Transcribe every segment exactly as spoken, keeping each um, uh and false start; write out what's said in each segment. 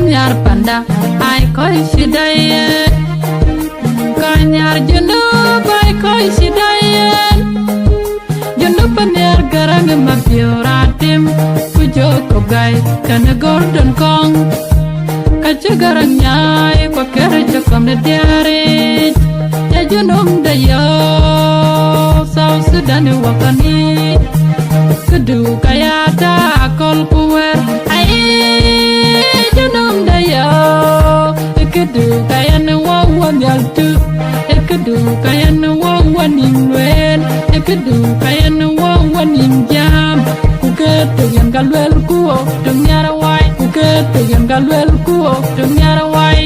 Nhiar panda, ai kɔc cï dai yen. Kɔc nhiar Junub, ai kɔc cï dai yen. Junub pa nhiar Garaŋ ë Mabior Atem, ku jɔ kɔ̈k gai kenë Gordon Kɔŋ. Ka cï Garaŋ nyaai, ku akër cï kɔm në diäär yic. Ya Junub da yo, South Sudan ë watani. Këdu ka ya ta aköl ku wɛ̈ɛ̈r, ai, Junub da yo. Ë këdu ka yen wɔ wɔ nhial tï, ë këdu ka yen wɔ wɔ nïm lueel, ë këdu ka yen wɔ wɔ nïm jam. Ku ke tök yen ka luel ku wɔ tök nhiar wai, ku ke tök yen ka luel ku wɔ tök nhiar wai.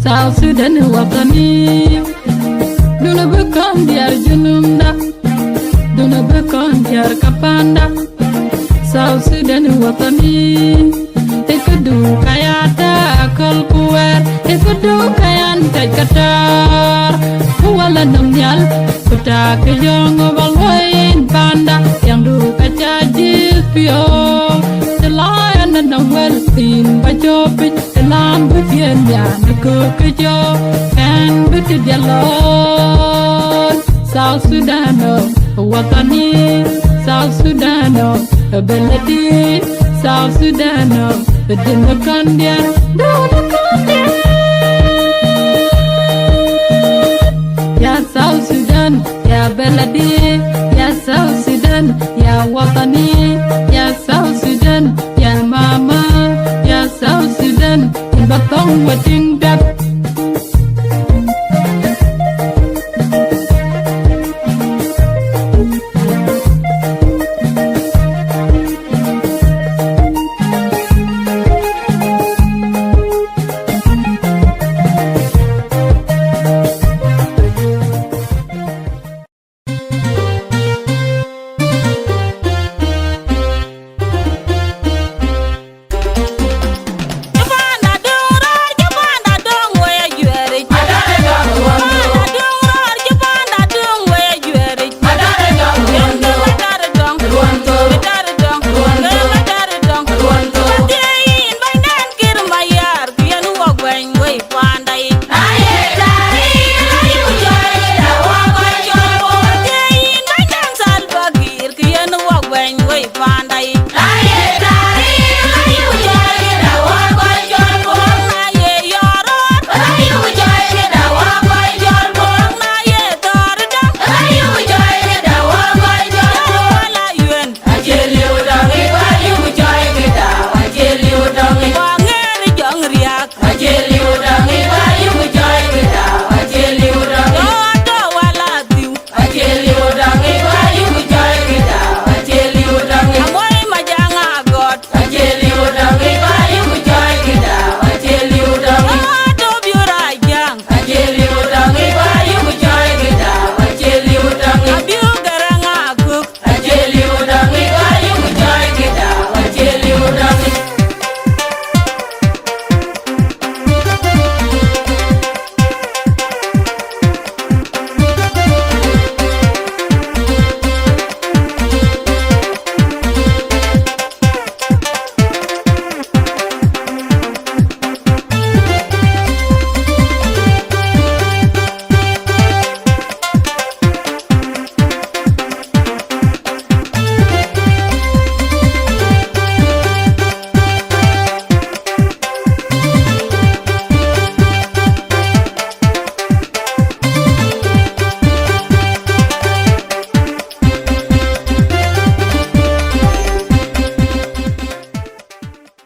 South Sudan ë watani, dun abï kɔn diäär Junub da, dun abï kɔn diäär ka panda. South Sudan ë watani, ë këdu ka ya ta aköl ku wɛ̈ɛ̈r, ë këdu ka yan tɛc ka tɔ̈ɔ̈r. Ku wala nɔm nhial, ku ta kë yɔ̈ŋ ë ba luɔi yen panda, tiɛŋdu ka ca jith piɔ̈u. Të la yen anɔm wɛl thïn ba cop pic, të la bï piɛn ya në kök kë cop, kɛn bï të diɛl looi. South Sudan ë watani, South Sudan ë beledi, South Sudan ë dïn ë kɔndiɛ̈, dun ë kɔndiɛ̈. Ya South Sudan, ya beledi, ya South Sudan, ya watani, ya South Sudan, ya mama, ya South Sudan, yïn ba thɔ̈ŋ we tiŋ dap.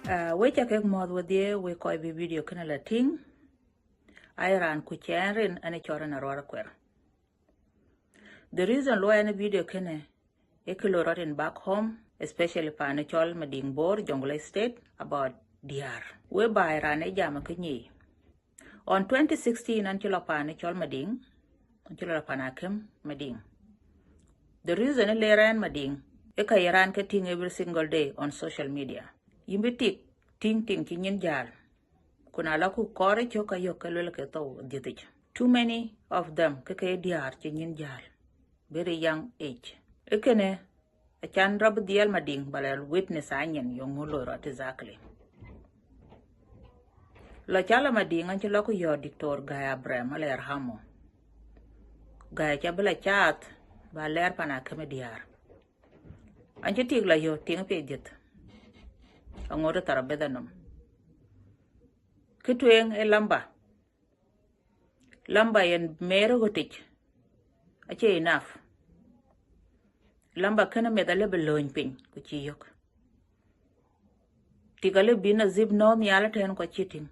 Ah, we ca kek muɔ̈th wedhie, we kɔc bï video kënë la tïŋ. Ai raan ku cɛn rin, ɛn ë cɔl rin aruɔr akuɛr. The reason luɔi ɛn video kënë, ë kë loi rɔt in back home, especially paan ë cɔl Madiŋ Bor, Jonglei State, about diäär. We baai raan ë jam kë nyic. On twenty sixteen, an cï lɔ paan ë cɔl Madiŋ, an cï lɔ paan akëm Madiŋ. The reason ë le raan Madiŋ, ë ka ye raan ke tïŋ every single day on social media. Yïn bï tik tïŋ tiŋ cï nyin jäl. Ku na lɔ ku kɔɔr ë cök ka yök ke luel ke thou dhiëthic. Too many of them ke ke diäär cï nyin jäl. Very young age. Ë kënë, acan rɔt bï dhiɛl Madiŋ, ba lɛ witness anyin yöŋ ŋö loi rɔt exactly. Lɔ ca lɔ Madiŋ, an cï lɔ ku yɔ̈ɔ̈t Diktor Gai Abraham, Allah yarhamu. Gai ca bï lɔ caath, ba lɛɛr pan akëmë diäär. An cï tik lɔ yöök tiŋ piɛc dhiëth. Aŋot ë tharabedha nɔm. Kë tueŋ ë lamba. Lamba yen mer ɣötic. Acie enough. Lamba kënë meth alë bï lööny piny, ku cï yök. Tik alë bï nazip nɔ̈ɔ̈th nhial ëtɛ̈ɛ̈n, ku acï tïŋ.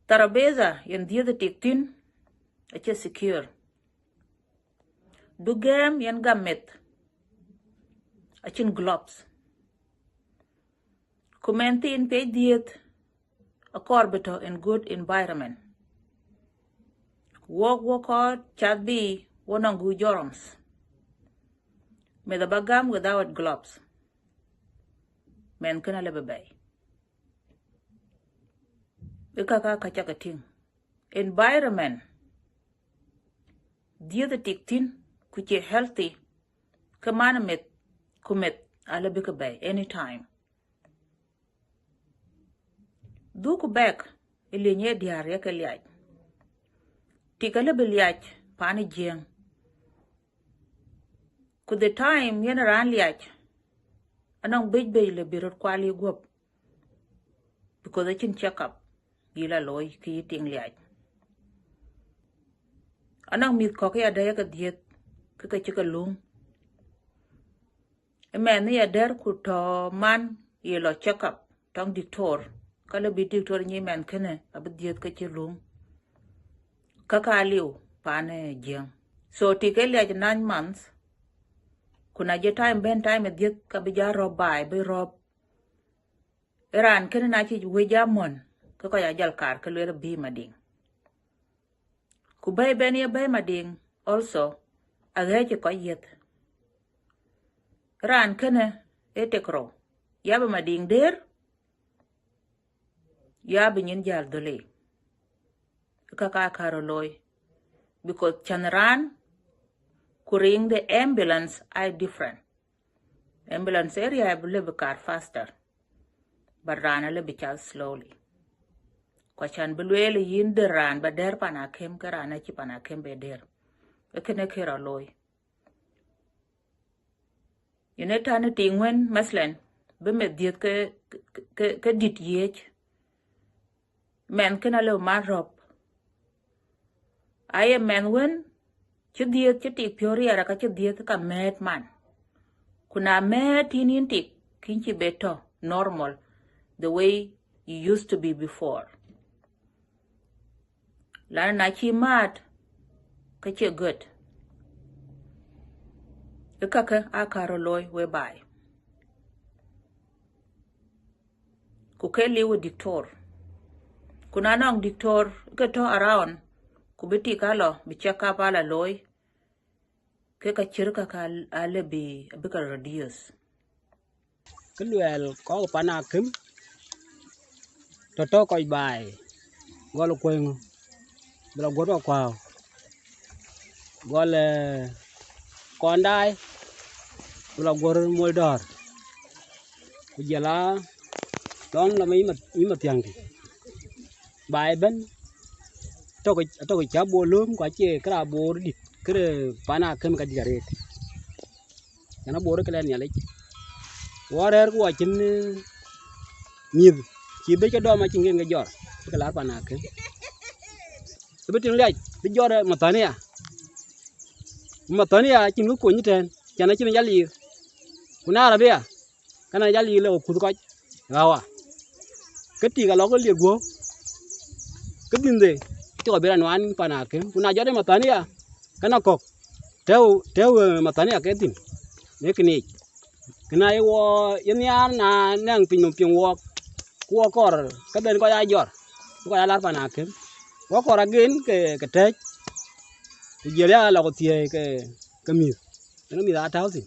Tharabedha yen dhiëth tik thïn, acie secure. Du gɛ̈ɛ̈m yen gam meth, acïn gloves. Ku mɛn thiin piɛc dhiëth, akɔɔr bï tɔ̈ in good environment. Wok, wok kɔɔr cath bï wo nɔŋ good germs. Meth aba gam without gloves. Mɛn kënë alë bï bɛ̈i. Ë kaka ka cak tïŋ. Environment. Dhiëth tik thïn, ku cie healthy, ke man meth, ku meth alë bï ke bɛ̈i anytime. Dhuk bɛ̈k ë lieny ë diäär ye ke liac. Tik alë bï liac pan ë Jiëŋ. Ku the time yen raan liac, anɔŋ bec bec le bï röt kual yï guɔ̈p. Because acïn check up yï la looi kë yï tiŋ liac. Anɔŋ mïth kɔ̈k ya dɛ̈ ye ke dhiëth, ke ke cï ke luŋ. Ë mɛnh ya dɛ̈r ku tɔ̈ man ye lɔ check up tɔŋ diktor, ka lë bï diktor nyi mɛnh kënë abï dhiëth ke cï luŋ. Ka ka liu pan ë Jiëŋ. So tik ke liac nine months, ku na jɔ time bɛ̈n time ë dhiëth ka bï ja rɔp baai, bï rɔp. Ë raan kënë na cï wec amɔ̈n, ke kɔc ajal kaar ke lueel bï Madiŋ. Ku bɛ̈i bɛ̈n ye bɛ̈i Madiŋ also, aɣɛ̈ɛ̈c ë kɔc yiëth. Raan kënë ë tek rou, ya bï Madiŋ der, ya bï nyin jäl dhöl yic. Ka ka karö looi, because cän raan ku riŋ the ambulance are different. Ambulance area abï lëbï kaar faster, but raan alëbï cath slowly. Ku acän bï lueel yïn der raan ba der pan akëm, ke raan acï pan akëm be der. Ee kënë kë rɔ looi. Yen ë tän ë tiŋ wën, mathlan, bï meth dhiëth ke, ke, ke, ke dït yiëëc. Mɛnh kënë alëu man rɔ̈p. Aye mɛnh wën cï dhiëëth cï tik piɔ̈u riɛɛr, ka cï dhiëëth ka mɛ̈ɛ̈t man. Ku na mɛ̈ɛ̈t yïn yïn tik, kïn cï be tɔ̈ normal the way you used to be before. Lan na cï maat, ke cie gɔ̈t. Ë kakë aa karö looi we baai. Ku ke liu ë diktor. Ku na nɔŋ diktor ke tɔ̈ around, ku bï tik alɔ, bï check up alɔ looi, ke ka cïr ka ka alë bï, bï ka reduce. Kë luɛɛl kɔ̈k pan akïm, tɔ̈ tɔ̈ kɔc baai, gɔl kuëëŋ, bï la guɔ̈t wa kuääu, gɔl, eh, kɔn daai, bï la guɔ̈t mol dɔ̈ɔ̈r, ku jɔl a lɔŋ lɔ ma yï ma, yï ma thiäŋkï. Baai ëbɛ̈n, atɔ̈ ke, atɔ̈ ke cä Bor lööm, ku acie kërë Bor dït, kërë pan akïm ka dït arëët. Yɛn abor ke lɛn Nhialic. Wɔ rɛ̈ɛ̈r ku wɔ cïn, eh, mïth cï bec ke dɔm acïn ken ke jɔr, ke laar pan akïm. Ke bï tiŋ liac, bï jɔr, eh, mathania. Mathania acïn kë kony tɛ̈ɛ̈n, cän acïn jal yiir. Ku na arabia, kënë jal yiir le kuth kɔc, ɣawa. Ke tik alɔ ke liet guɔ̈u, ke dhïnde, cï kɔc bï raan nuan pan akïm. Ku na jɔt ë mathania, kënë kɔ̈k, tɛ̈u, tɛ̈u, eh, mathania ke thïn, në kënic. Kënë aye wɔ ye nhiaar na nɛŋ piny nɔm piŋ wɔɔk, ku wɔ kɔɔr ke ben kɔc aa jɔr, bï kɔc aa lar pan akëm. Wɔ kɔɔr agen ke, ke tɛ̈c, ku jiël ya lɔ ku thiëëi ke, ke mïth, yen mïth aa tääu thïn.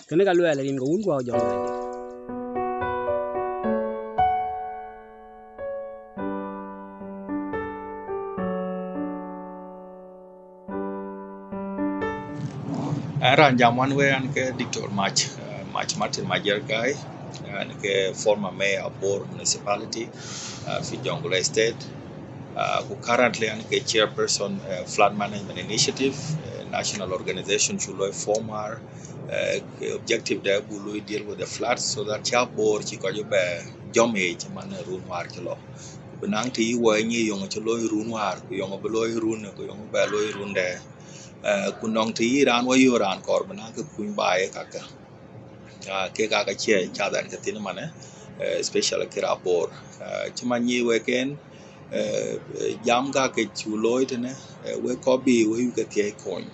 Kënë ka luɛɛl rin ke wun guɔ jɔŋ. Ɣɛn raan jam wän wei, ɣɛn ke Doctor Mac, uh, Mac Martin Majier Gai, ɣɛn ke former mayor of Bor Municipality, uh, fi Jonglei State. Uh, ku currently ɣɛn ke chairperson, uh, Flood Management Initiative, uh, national organization cuk looi form wäär, uh, ke objective de buk looi deal with the floods so that cä Bor cï kɔc bɛ jɔm yiic man run wäär cï lɔ. Ku bï naŋ të yï wɔ nyic yöŋ cï looi run wäär, ku yöŋ bï looi run, ku yöŋ bɛ looi run dɛ̈. Eh, ku nɔŋ të yï raan wɔ yöök raan kɔɔr bï naŋ kë kuny baai ë kakë. Ah, kek aa ke cie cath ɣɛn ke thïn ëmanë, eh, especially kë raan Bor. Eh, cï man nyic wek en, eh, jam ka ke cuk looi tënë, eh, wek kɔc bï wek yuku ke thiëëc kony.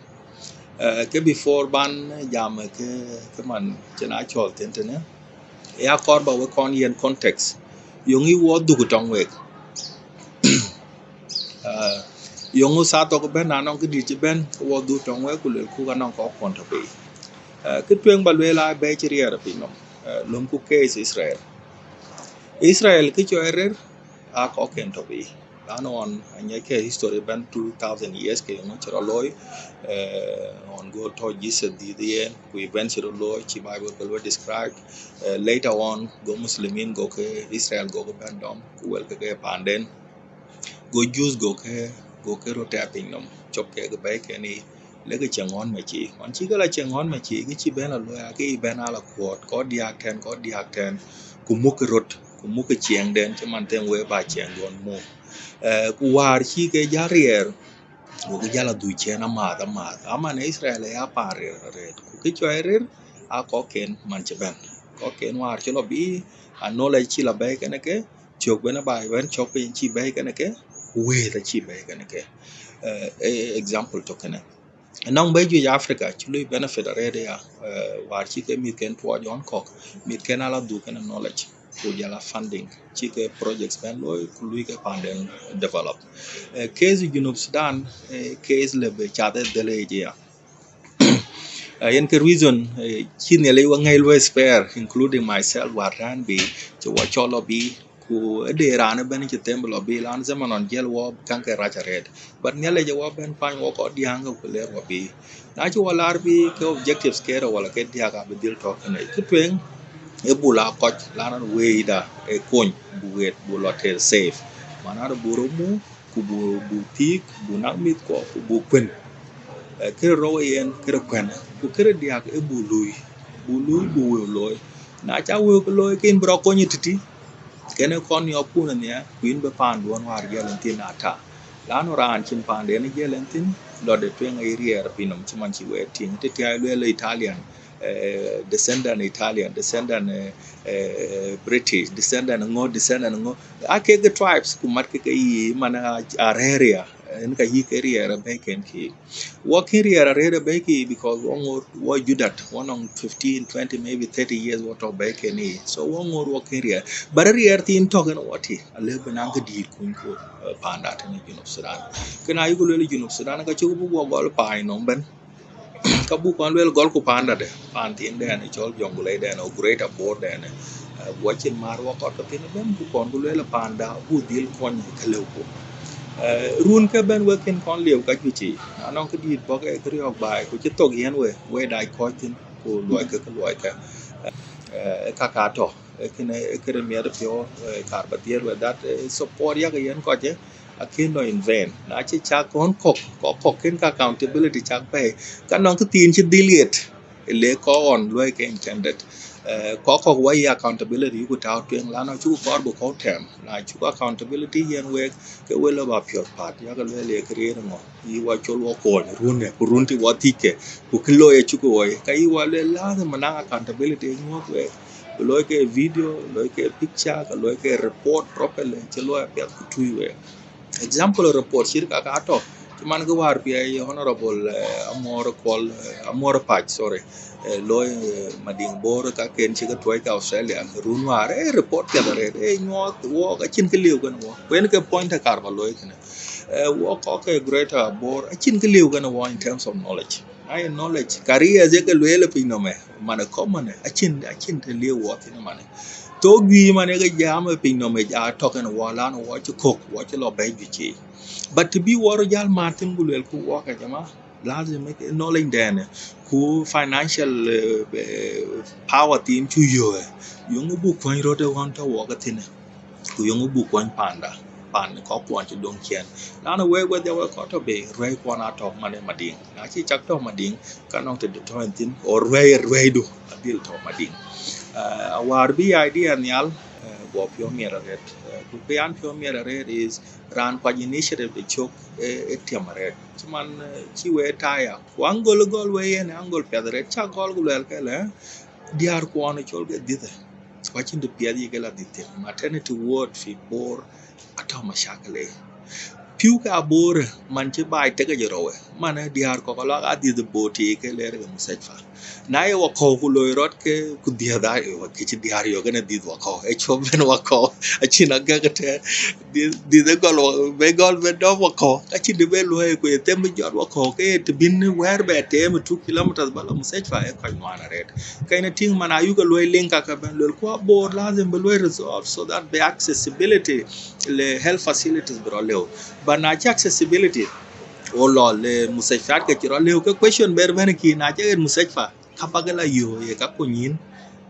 Eh, ke before ban jam ke, ke man cïn a cɔl thïn tënë, ya kɔɔr ba wek kɔn yiɛ̈n context. Yöŋ yï wɔ dhuk tɔŋ wek. Ah, yöŋ ë thaa thok bɛ̈n, na nɔŋ këdït cï bɛ̈n, ke wɔ dhuk tɔŋ wek, ku luelku ka nɔŋ kɔc kuɔn tɔ̈ piny. Ah, kë tueŋ ba lueel aa bɛ̈ɛ̈i cï riɛɛr ë piny nɔm, ah, lömku case Israel. Israel kë cɔl ë rɛ̈ɛ̈r, aa kɔcken tɔ̈ piny. Lan ɣɔn aŋiɛckë history bɛ̈n two thousand years ke yöŋ cï rɔt looi, eh, ɣɔn go tɔ̈ Jesus dhiëth yen, ku event cï rɔt looi, cï Bible ke luɔi describe. Eh, later on, go Muslimin, go ke Israel, go ke bɛ̈n dɔm, ku wɛl ke ke paanden. Go Jews, go ke, go ke röt tɛ̈ piny nɔm, cop kek bɛ̈ɛ̈iken yiic, lek cieŋ ɣɔn maci. Ɣɔn cï ke la cieŋ ɣɔn maci, ke cï bɛ̈n la luɔi, ake yï bɛ̈n ala kuɔɔt, kɔc diäk tɛ̈n, kɔc diäk tɛ̈n, ku muk röt, ku muk ciɛɛŋden, cï man thëŋ wek ba ciɛɛŋduɔn muk. Eh, ku wäär cï ke jäl riɛɛr, gokï jäl adhuc ciɛɛŋ amääth, amääth. Aman Israel aya paan rɛ̈ɛ̈r arëët, ku kë cɔl ë rɛ̈ɛ̈r, aa kɔcken man cï bɛ̈n. Kɔcken wäär cï lɔ bï, a knowledge cï la bɛ̈ɛ̈i kenë ke, cök bɛ̈n ë baai bɛ̈n cɔk piny cï bɛ̈ɛ̈i kenë ke, ku wëëth acï bɛ̈ɛ̈i kenë ke. Eh, eh, example tök kënë. Nɔŋ bɛ̈ɛ̈i juëc Africa cï lui benefit arëët aya, eh, wäär cï ke mïthken tuɔɔc ɣɔn kɔ̈k, mïthken ala dhuk kenë knowledge, ku jɔl a funding, cï ke projects bɛ̈n looi, ku lui ke paanden develop. Eh, case Junub Sudan, eh, case lëu bï cath ë dhël ë yic aya. Eh, yen ke reason, eh, cï Nhialic wek ŋɛi luɔi spare, including myself, wäär tɛ̈n bï, cï wɔ cɔl lɔ bï, ku ë de raan ëbɛ̈n cï them bï lɔ bï, lan zaman ɣɔn jiël wɔ käŋ ke rac arëët. But Nhialic ë wɔ bɛ̈n pany wɔ kɔc diäŋ ke ku leer wɔ bï. Na cï wɔ laar bï ke objectives ke rou wala ke diäk abï dhil tɔ̈ kënë. Kë tueŋ, ë buk la kɔc, lan ɣɔn wëida ë kony, buk ɣet, buk lɔ tëër safe. Manadu buk röt muk, ku buk, buk thiëëk, buk naŋ mïthkuɔ, ku buk kuën. Eh, kërë rou ë yen, kërë kuën, ku kërë diäk ë buk lui, buk lui, buk wëu looi. Na ca wëu ke looi, ke yïn bï rɔt kony ë tïtï, kënë kɔn niɔpkun ë nhiaar, ku yïn bï paanduɔn wäär jiël yen thïn ata. Lanu raan cïn paanden jiël yen thïn, lɔ de tueŋ aye riɛɛr piny nɔm cï man cï wek tïŋ, tëthiäi lueel Italian, eh, descendant Italian, descendant, eh, eh, British, descendant ŋö, descendant ŋö. Aa kek ke tribes, ku mat ke ke yï man a, a rɛ̈ɛ̈r ya, en ka yï ke riɛɛr ë bɛ̈ɛ̈iken kï. Wɔ kën riɛɛr arëët ë bɛ̈ɛ̈i kï, because wɔ ŋoot wɔ judat, wɔ nɔŋ fifteen, twenty, maybe thirty years wɔ tɔ̈ bɛ̈ɛ̈iken yiic. So wɔ ŋoot wɔ kën riɛɛr. But riɛɛr thiin tɔ̈ kenë wɔ tï, alëu bï naŋ këdïït kunyku, eh, paanda tënë Junub Sudan. Kënë ayuku lueel Junub Sudan, ka cuk bï wɔ gɔl paany nɔm ëbɛ̈n. Ka buk kɔn lueel gɔlku paanda de, paan thiin dɛn ë cɔl Jonglei dɛn, ë Greater Bor dɛn, eh, guɔ cin määr wɔ kɔt ke thïn ëbɛ̈n, buk kɔn ku lueel paanda, buk dhil kony ke lëuku. Eh, run ke bɛ̈n wek kën kɔn lieu ka juëc yiic, na nɔŋ këdïït bɔ̈ ke kë riɔ̈ɔ̈k baai, ku cï thok yiɛ̈n we, we dac kɔc thïn, ku luɔikë ke luɔikë. Eh, ë kaka tɔ̈, ë kënë, ë kënë miɛt piɔ̈u, eh, kaar ba dhiël we that, eh, support yak yen kɔc, eh, akën lɔ in vain. Na cï cak ɣɔn kɔ̈k, kɔc kɔ̈k kën ka accountability cak bɛ̈ɛ̈i, ka nɔŋ kë thiin cï dhil ɣet, ë le kɔc ɣɔn luɔi ke intended. Eh, kɔc kɔ̈k wɔ ye accountability yuku tääu tueŋ, lan acuk kɔɔr bï kɔ̈u tɛm. Na cuk accountability yiɛ̈n wek, ke we lɔ ba piɔ̈ɔ̈th päät, yak lueel ye kë riëër ŋö, yï wɔ col wɔ kony, run ë, ku run tï wɔ thiëckë, ku kë looi acuk wɔ ye. Ka yï wɔ lueel, lazim bï naŋ accountability ë nyuɔ̈th wek. Bï looi ke video, looi ke picture, ke looi ke report properly, cï looi apiɛth ku tui wek. Example report cït kaka atɔ̈, cï man kë wäär piɛɛi Honorable, eh, Amuɔɔr Kuɔl, eh, Amuɔɔr Pac, sorry. Looi Madiŋ Bor ka ken cï ke tuɔ̈c ke Australia run wäär, ee report piɛth arëët, ee nyuɔɔth wɔɔk acïn kë liu kën wɔɔk. Ku yen ke point ë kaar ba looi kënë. Wɔɔk kɔc ke Greater Bor acïn kë liu kën wɔɔk in terms of knowledge. Na ye knowledge, careers ye ke lueel piny nɔm ë, man ë common ë, acïn, acïn të liu wɔɔk thïn man ë. Thok juëc man ye ke jam ë piny nɔm ë, atɔ̈ kën wɔɔk, lan wɔɔk cï kök, wɔɔk cï lɔ bɛ̈ɛ̈i juëc. But të bï wɔɔk rɔt jäl määr thïn ku lueel ku wɔɔk, ya jama, lazim ë knowledge dɛn ë, ku financial power thiin cuk yök ë, yeŋö buk kuɔny röt ë ɣɔn tɔ̈ wɔɔk ë thïn ë, ku yeŋö buk kuɔny panda, pan kɔc kuɔn cï döŋ ciɛɛn. Lan wek wedhia wek kɔc tɔ̈ bei, ruɛ̈i kuɔn atɔ̈ man ë Madiŋ. Na cï cak tɔ̈ Madiŋ, ka nɔŋ tëde tɔ̈ yen thïn, or ruɛ̈i, ruɛ̈idu adhil tɔ̈ Madiŋ. Awäär bï idea nhial, guɔ piɔ̈u miɛt arëët. Ku kë yan piɔ̈u miɛt arëët is raan kuac initiative de cök ë tiɛm arëët. Cï man cï wek taya, ku aŋgol gɔl wek yen aŋgol piɛth arëët, cak gɔl ku luɛl ke lë diäär kuɔn ë col ke dhiëthë, ku acïn të piɛth ye ke la dhiëth thïn. Maternity ward fi Bor atɔ̈ macakël ë. Pïu ke Abor ë, man cï baai tek ë jërɔu ë, man ë diäär kɔ̈k alak adhiëth Bor tï ke lɛɛr ke mustashfa. Na ye wakɔ̈u ku loi rɔt ke ku dhiëth, a kë cï diäär yök kën dhiëth wakɔ̈u, ë cop bɛn wakɔ̈u, acïn agɛk tɛ̈ dhiëth ë gɔl, be gɔl be dɔm wakɔ̈u, ka cïn të be luɔ̈i ku ye them bï jɔt wakɔ̈u, ke ye të bïn wɛ̈ɛ̈r bɛ teem two kilometres ba la mustashfa, ë kɔc nuan arëët. Ka yen tïŋ man ayuk ke luɔ̈i link ka ke bɛn luel ku Abor lazim bï luɔ̈i resolve so that bï accessibility le health facilities bï rɔt lëu. But na cï accessibility, wo lɔ le mustashfat ke cï rɔt lëu, ke question ber bɛ̈n kï, na cï ɣet mustashfa, ka bäk la yök, ye ka kony yïn,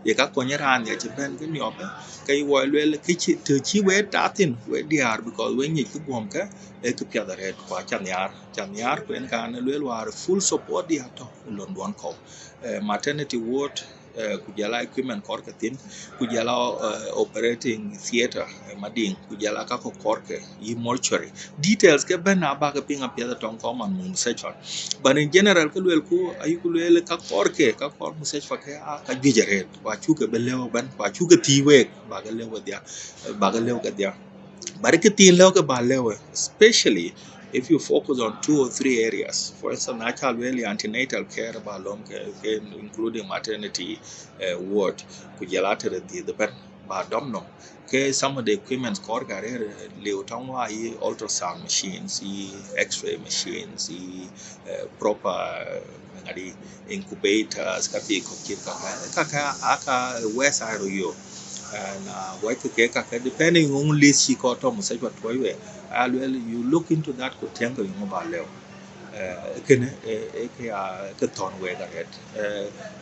ye ka kony raan ya cï bɛ̈n ke niɔp ë, ke yï wɔ luel kë cï, të cï wek tat thïn wek diäär, because wek nyic kë guɔ̈m ke, ee kë piɛth arëët, ku aca nhiaar, aca nhiaar, ku yen ka ɣɛn luel wäär full support diäär tɔ̈ lon duɔn kɔ̈u. Maternity ward, ku jɔl a equipment kɔɔr ke thïn, ku jɔl a operating theatre, Madiŋ, ku jɔl a ka kɔ̈k kɔɔr ke yï mortuary. Details ke bɛ̈n aba ke piŋ apiɛth tɔŋ kɔc man muk mustashfa. But in general, ke luel ku ayuk luel ka kɔɔr ke, ka kɔɔr mustashfa ke a ka juëc arëët, ku acuk ke bï lëu bɛ̈n, ku acuk ke thiëc wek, ba ke lëu kedhia, ba ke lëu kedhia. But kë thiin lëu ke ba lëu, especially if you focus on two or three areas. For instance, na ca luel antenatal care ba lom ke, ke including maternity ward, ku jɔl a tëde dhiëth ëbɛ̈n ba dɔm nɔm. Ke some of the equipments kɔɔr ka rëër liu tɔŋ wa yï ultrasound machines, yï x-ray machines, yï proper ŋadi incubators, ka bï kɔ̈k cït kaka, kaka aka wɛ̈ɛ̈th aa röt yök. Na wɛ̈ckë kek kaka, depending on list cï kɔc tɔ̈ mustashfa tuɔ̈c wek, a luel you look into that ku tiɛŋkë yeŋö ba lëu. Kënë ë ke ya ke thɔ̈n wek arëët.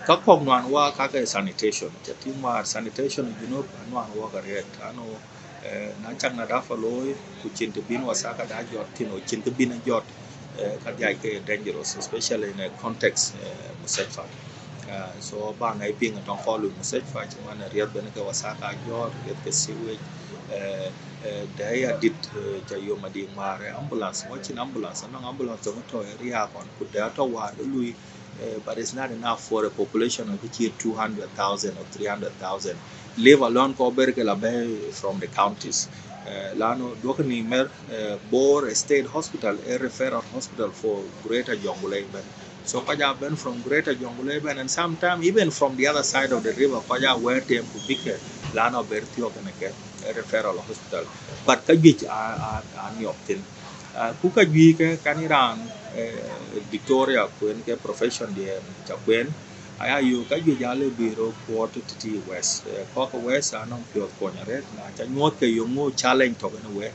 Ka kɔ̈k nuan wa ka ke sanitation, ca tïŋ wäär sanitation ë Junub anuan wok arëët, anu na cak nadhafa looi ku cïn të bïn wasaka da jɔt thïn, o cïn kë bïn a jɔt, ka dhiac ke dangerous, especially in a context mustashfa. So ba ŋɛi piŋ tɔŋ kɔc lui mustashfa cï man riɛth ben ke wasaka jɔt, riɛth ke sewage, dɛ̈ ya dït. Ca yom adï ŋuaar ambulance, wa cïn ambulance, anɔŋ ambulance töŋ tɔ̈ ë riääk ɣɔn ku dɛ̈ tɔ̈ wäär ke lui, but it's not enough for a population of kë cï two hundred thousand or three hundred thousand, leave alone kɔc ber ke la bɛ̈ɛ̈i from the counties. Lanu duɔ̈kkë nïïm mɛr, Bor State Hospital ë referral hospital for Greater Jonglei ëbɛ̈n. So kɔc aa bɛ̈n from Greater Jonglei ëbɛ̈n, and sometimes even from the other side of the river kɔc aa wɛ̈ɛ̈r tem ku bïk ke, lanu ber thiɔ̈k kën ke referral hospital. But ka juëc aa niɔp thïn. Ku ka juëc ke kan raan Victoria kuen ke profession diɛn ca kuen, aya yök ka juëc ale bï röt kuɔɔt tëtï West. Kɔc ke West anɔŋ piɔ̈th kony arëët, na ca nyuɔ̈th ke yeŋö challenge tɔ̈ kën wek,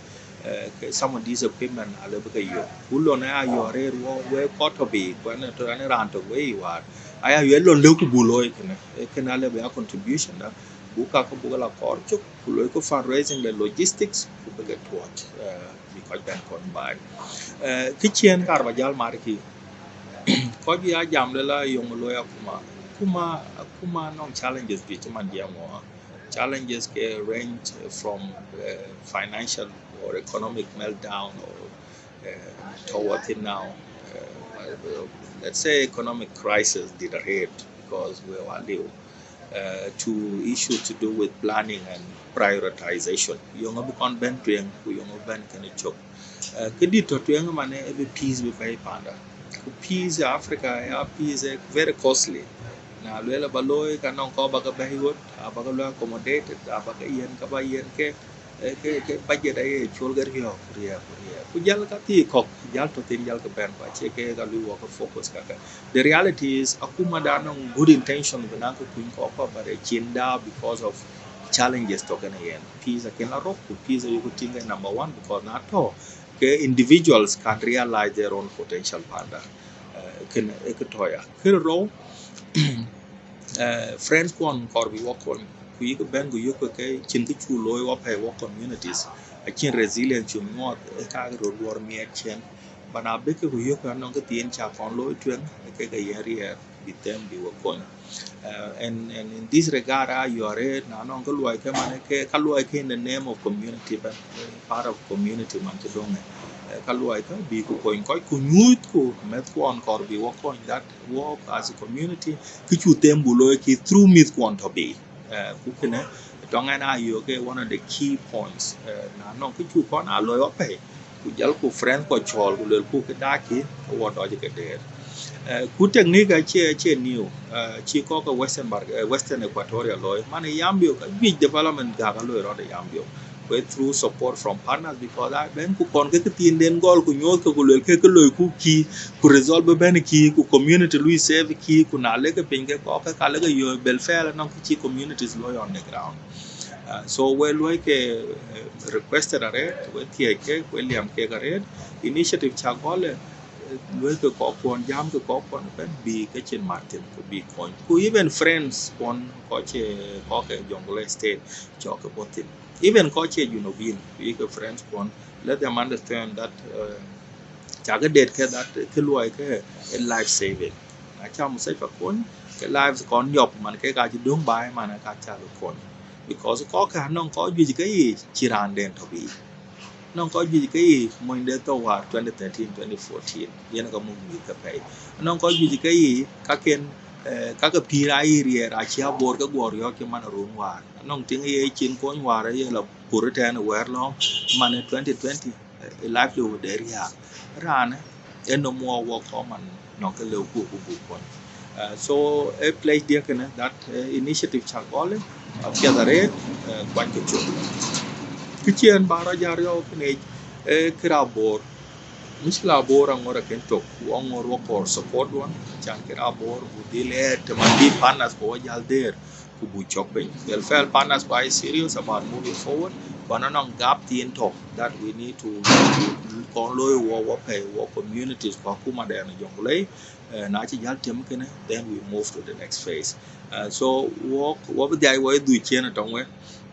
ke some of these equipment ale bï ke yök. Ku lon aya yök arëët wɔ wek kɔc tɔ̈ bei, ku ɛn raan tök wei wäär, aya yök lon lëu ku buk looi kënë. Kënë ale bï a contribution da, buk kakë buk la kɔɔr cök ku loikë fundraising le logistics ku bï ke tuɔɔc, bï kɔc bɛ̈n kony baai. Kë ciëën kaar ba jäl mat kï, kɔc ya jam le la yeŋö looi akuma. Akuma, akuma nɔŋ challenges juëc cï man jiɛɛm wɔ. Challenges ke range from financial or economic meltdown or tɔ̈ wɔ thïn now. Let's say economic crisis dït arëët because we were liu, to issue to do with planning and prioritization. Yeŋö bï kɔn bɛ̈n tueŋ ku yeŋö bɛ̈n kënë cök. Kë dït tɔ̈ tueŋ ëmën ë bï peace bï bɛ̈ɛ̈i panda. Ku peace Africa, ya peace very costly. Na lueel aba looi, ka nɔŋ kɔc ba ke bɛ̈i ɣöt, aba ke looi accommodated, aba ke yiɛ̈n ka ba yiɛ̈n ke, eh, ke, ke budget aye col ke riɔ̈ɔ̈k, ku riɛɛk, ku riɛɛk. Ku jäl ka thii kɔ̈k, jäl tɔ̈ thïn, jäl ke bɛ̈n, ku acie ke ka lui wɔ ke focus kakë. The reality is, akuma da nɔŋ good intention bï naŋ ke kuny kɔc kɔ̈k, but acïn da because of challenges tɔ̈ kenë yen. Peace akën la rɔt, ku peace ayeku tïŋ ke number one, because na tɔ̈ ke individuals can realize their own potential panda. Eh, kënë ë kë tɔ̈ ya. Kë rou, eh, friends kuɔn kɔɔr bï wɔ kony, ku yïk bɛ̈n ku yök ke cïn kë cuk looi wɔ pɛ̈i wɔ communities, acïn resilience cuk nyuɔɔth, ë ka röt luɔr miɛt ciɛn. But na bï ke ku yök anɔŋ kë thiin ca kɔn looi tueŋ, ë kek aye riɛɛr bï them bï wɔ kony. Uh, and, and in this regard, ah, you are right. Na nɔŋ kë luɔi ke man ke, ka luɔi ke in the name of community, but, uh, part of community man cï döŋ, eh, ka luɔi ke bï ku kony kɔc ku nyuuth ku mɛth kuɔn kɔɔr bï wɔ kony, that work as a community, kë cuk them buk looi kï through mïth kuɔn tɔ̈ bï. Eh, ku kënë, tɔŋ ɛn ayök ke one of the key points. Eh, na nɔŋ kë cuk kɔn aa looi wɔ pɛ̈i, ku jɔlku friend kɔc cɔɔl, ku luelku kë daakï, ke wɔ dɔc ke deer. Eh, ku technique acie, acie new, eh, cï kɔc ke Western Bar-, eh, Western Equatoria looi. Man ë Yambio, ka juëc development gäk aloi rɔt ë Yambio. Ku ë through support from partners, because a bɛ̈n ku kɔn ke këthiinden gɔl ku nyuɔɔth ke ku luel ke ke loiku kï, ku result bï bɛ̈n kï, ku community lui save kï, ku na lek ke piny ke kɔc ke ka lek ke yöö bel fail anɔŋ kë cï communities looi on the ground. Uh, so we luɔi ke, eh, requested arëët, we thiëëc ke, we liam kek arëët, initiative ca gɔl, eh, luɔi ke kɔc kuɔn, jam ke kɔc kuɔn ëbɛ̈n bï ke cin mat thïn, ku bï kony. Ku even friends kuɔn kɔc, eh, kɔc ke Jonglei State, cɔk ke bɔ̈ thïn. Even kɔc ke Junubin, ku yï ke friends kuɔn, let them understand that, eh, ca ke det ke that, eh, kë luɔi ke, eh, life saving. Na ca mustashfa kony, ke lives kɔn yɔp man ke ka cï döŋ baai man ka ca ke kony. Because kɔc ke anɔŋ kɔc juëc ke yiic cï raanden tɔ̈ bï. Nɔŋ kɔc juëc ke yiic monyde thou wäär twenty thirteen, twenty fourteen, yen ka muk mïth ke pɛ̈i. Nɔŋ kɔc juëc ke yiic kaken, eh, ka ke pïïr aa yic riɛɛr acï abor ke guɔ riɔ̈ɔ̈k cï man run wäär. Nɔŋ tiŋ ye cin kony wäär ye la pur tɛ̈n wɛ̈ɛ̈r lɔ̈ɔ̈m man ë twenty twenty, eh, livelihood de riääk. Raan ë nɔm wɔ wɔ kɔc man nɔŋ ke lëu ku ku buk kony. Uh, so ë pledge diɛ̈ kënë that, uh, initiative ca gɔl, uh, apiɛth arëët, uh, kuany ke cök. Kë cï ɛn ba rɔt jal riɔ̈ɔ̈k kënë, uh, kë raan Bor. Mushkila Bor aŋot akën tök, ku aŋot wɔ kɔɔr support duɔ̈n, can kë raan Bor, ku dhil ë të man bï partners ku wɔ jäl dheer, ku buk cɔk piny. Well, fail partners ku aa serious about moving forward, but anɔŋ gap thiin tɔ̈ that we need to, to kɔn looi wɔ, wɔ pɛ̈i, wɔ communities, ku akuma dɛn Jonglei, eh, na cï jäl tem kënë, then we move to the next phase. Uh, so, wɔ, wɔ bï dhiac wɔ ë dhuk ciëën ë tɔŋ we,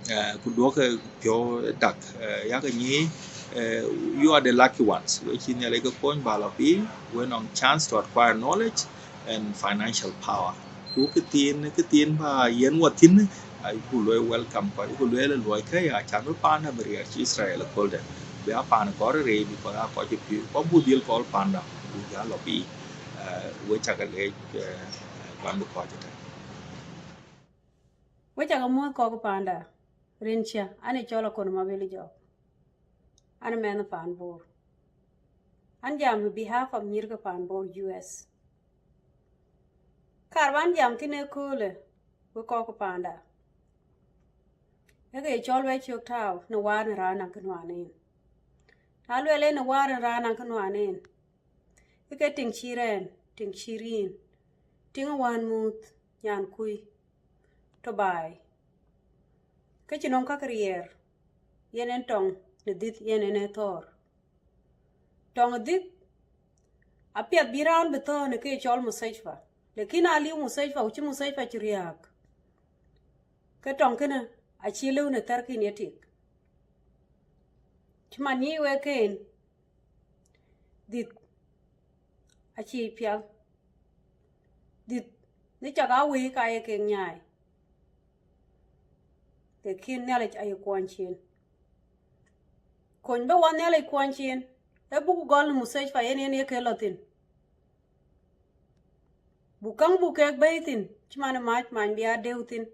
eh, ku duɔ̈kkë piɔ̈u dak, eh, yak nyic, eh, you are the lucky ones. We cï Nhialic ke kony ba lɔ piny, we nɔŋ chance to acquire knowledge and financial power. Ku këthiin, këthiin ba yen wɔ thïn, ayuku luɔi welcome, ku ayuku lueel luɔi kë ya can bï panda bï riɛɛr cï Israel aköldɛ̈. Bï a paan kɔɔr rëër, because a kɔc ë pïïr, ku abuk dhil kɔɔr panda, buk jäl lɔ piny. Eh, we cak leec, eh, kuan bï kɔc ëtɛ̈n. We cak muɔ̈th kɔc panda, rin cia, an ë cɔl Akon Mabil Jɔk. An ë mɛnh paan Bor. An jam behalf of nyïïr ke paan Bor U S. Kar ban jam thïn ëköölë, we kɔc panda. Ë ke cɔl we cök tääu në waar në raan naŋ kë nuan en. Na lueel en në waar në raan naŋ kë nuan en, ë ke tiŋ cï rɛɛn, tiŋ cï riin, tiŋ wään muth, nyan kui, tɔ̈ baai. Ke cï nɔm ka ke riɛɛr, yen en tɔŋ në dhïth, yen en ë thɔ̈ɔ̈r. Tɔŋ ë dhïth, apiɛth bï raan bï thɔ̈ɔ̈r në ke cɔl mustashfa. Lakin aliu mustashfa, ku cï mustashfa cï riääk. Ke tɔŋ kënë acï lëu në thɛ̈rkïn ye tik. Cï man nyic wek ken, dhïth acï pial. Dhïth në cak aa wëi ka ye kek nyaai. Lakin Nhialic aye kuɔny cin. Kony bï wɔ Nhialic kuɔny cin, ë buk gɔl në mustashfa yen yen ye ke lɔ thïn. Buk käŋ buk kek bɛ̈i thïn, cï man ë mac many bï a deu thïn.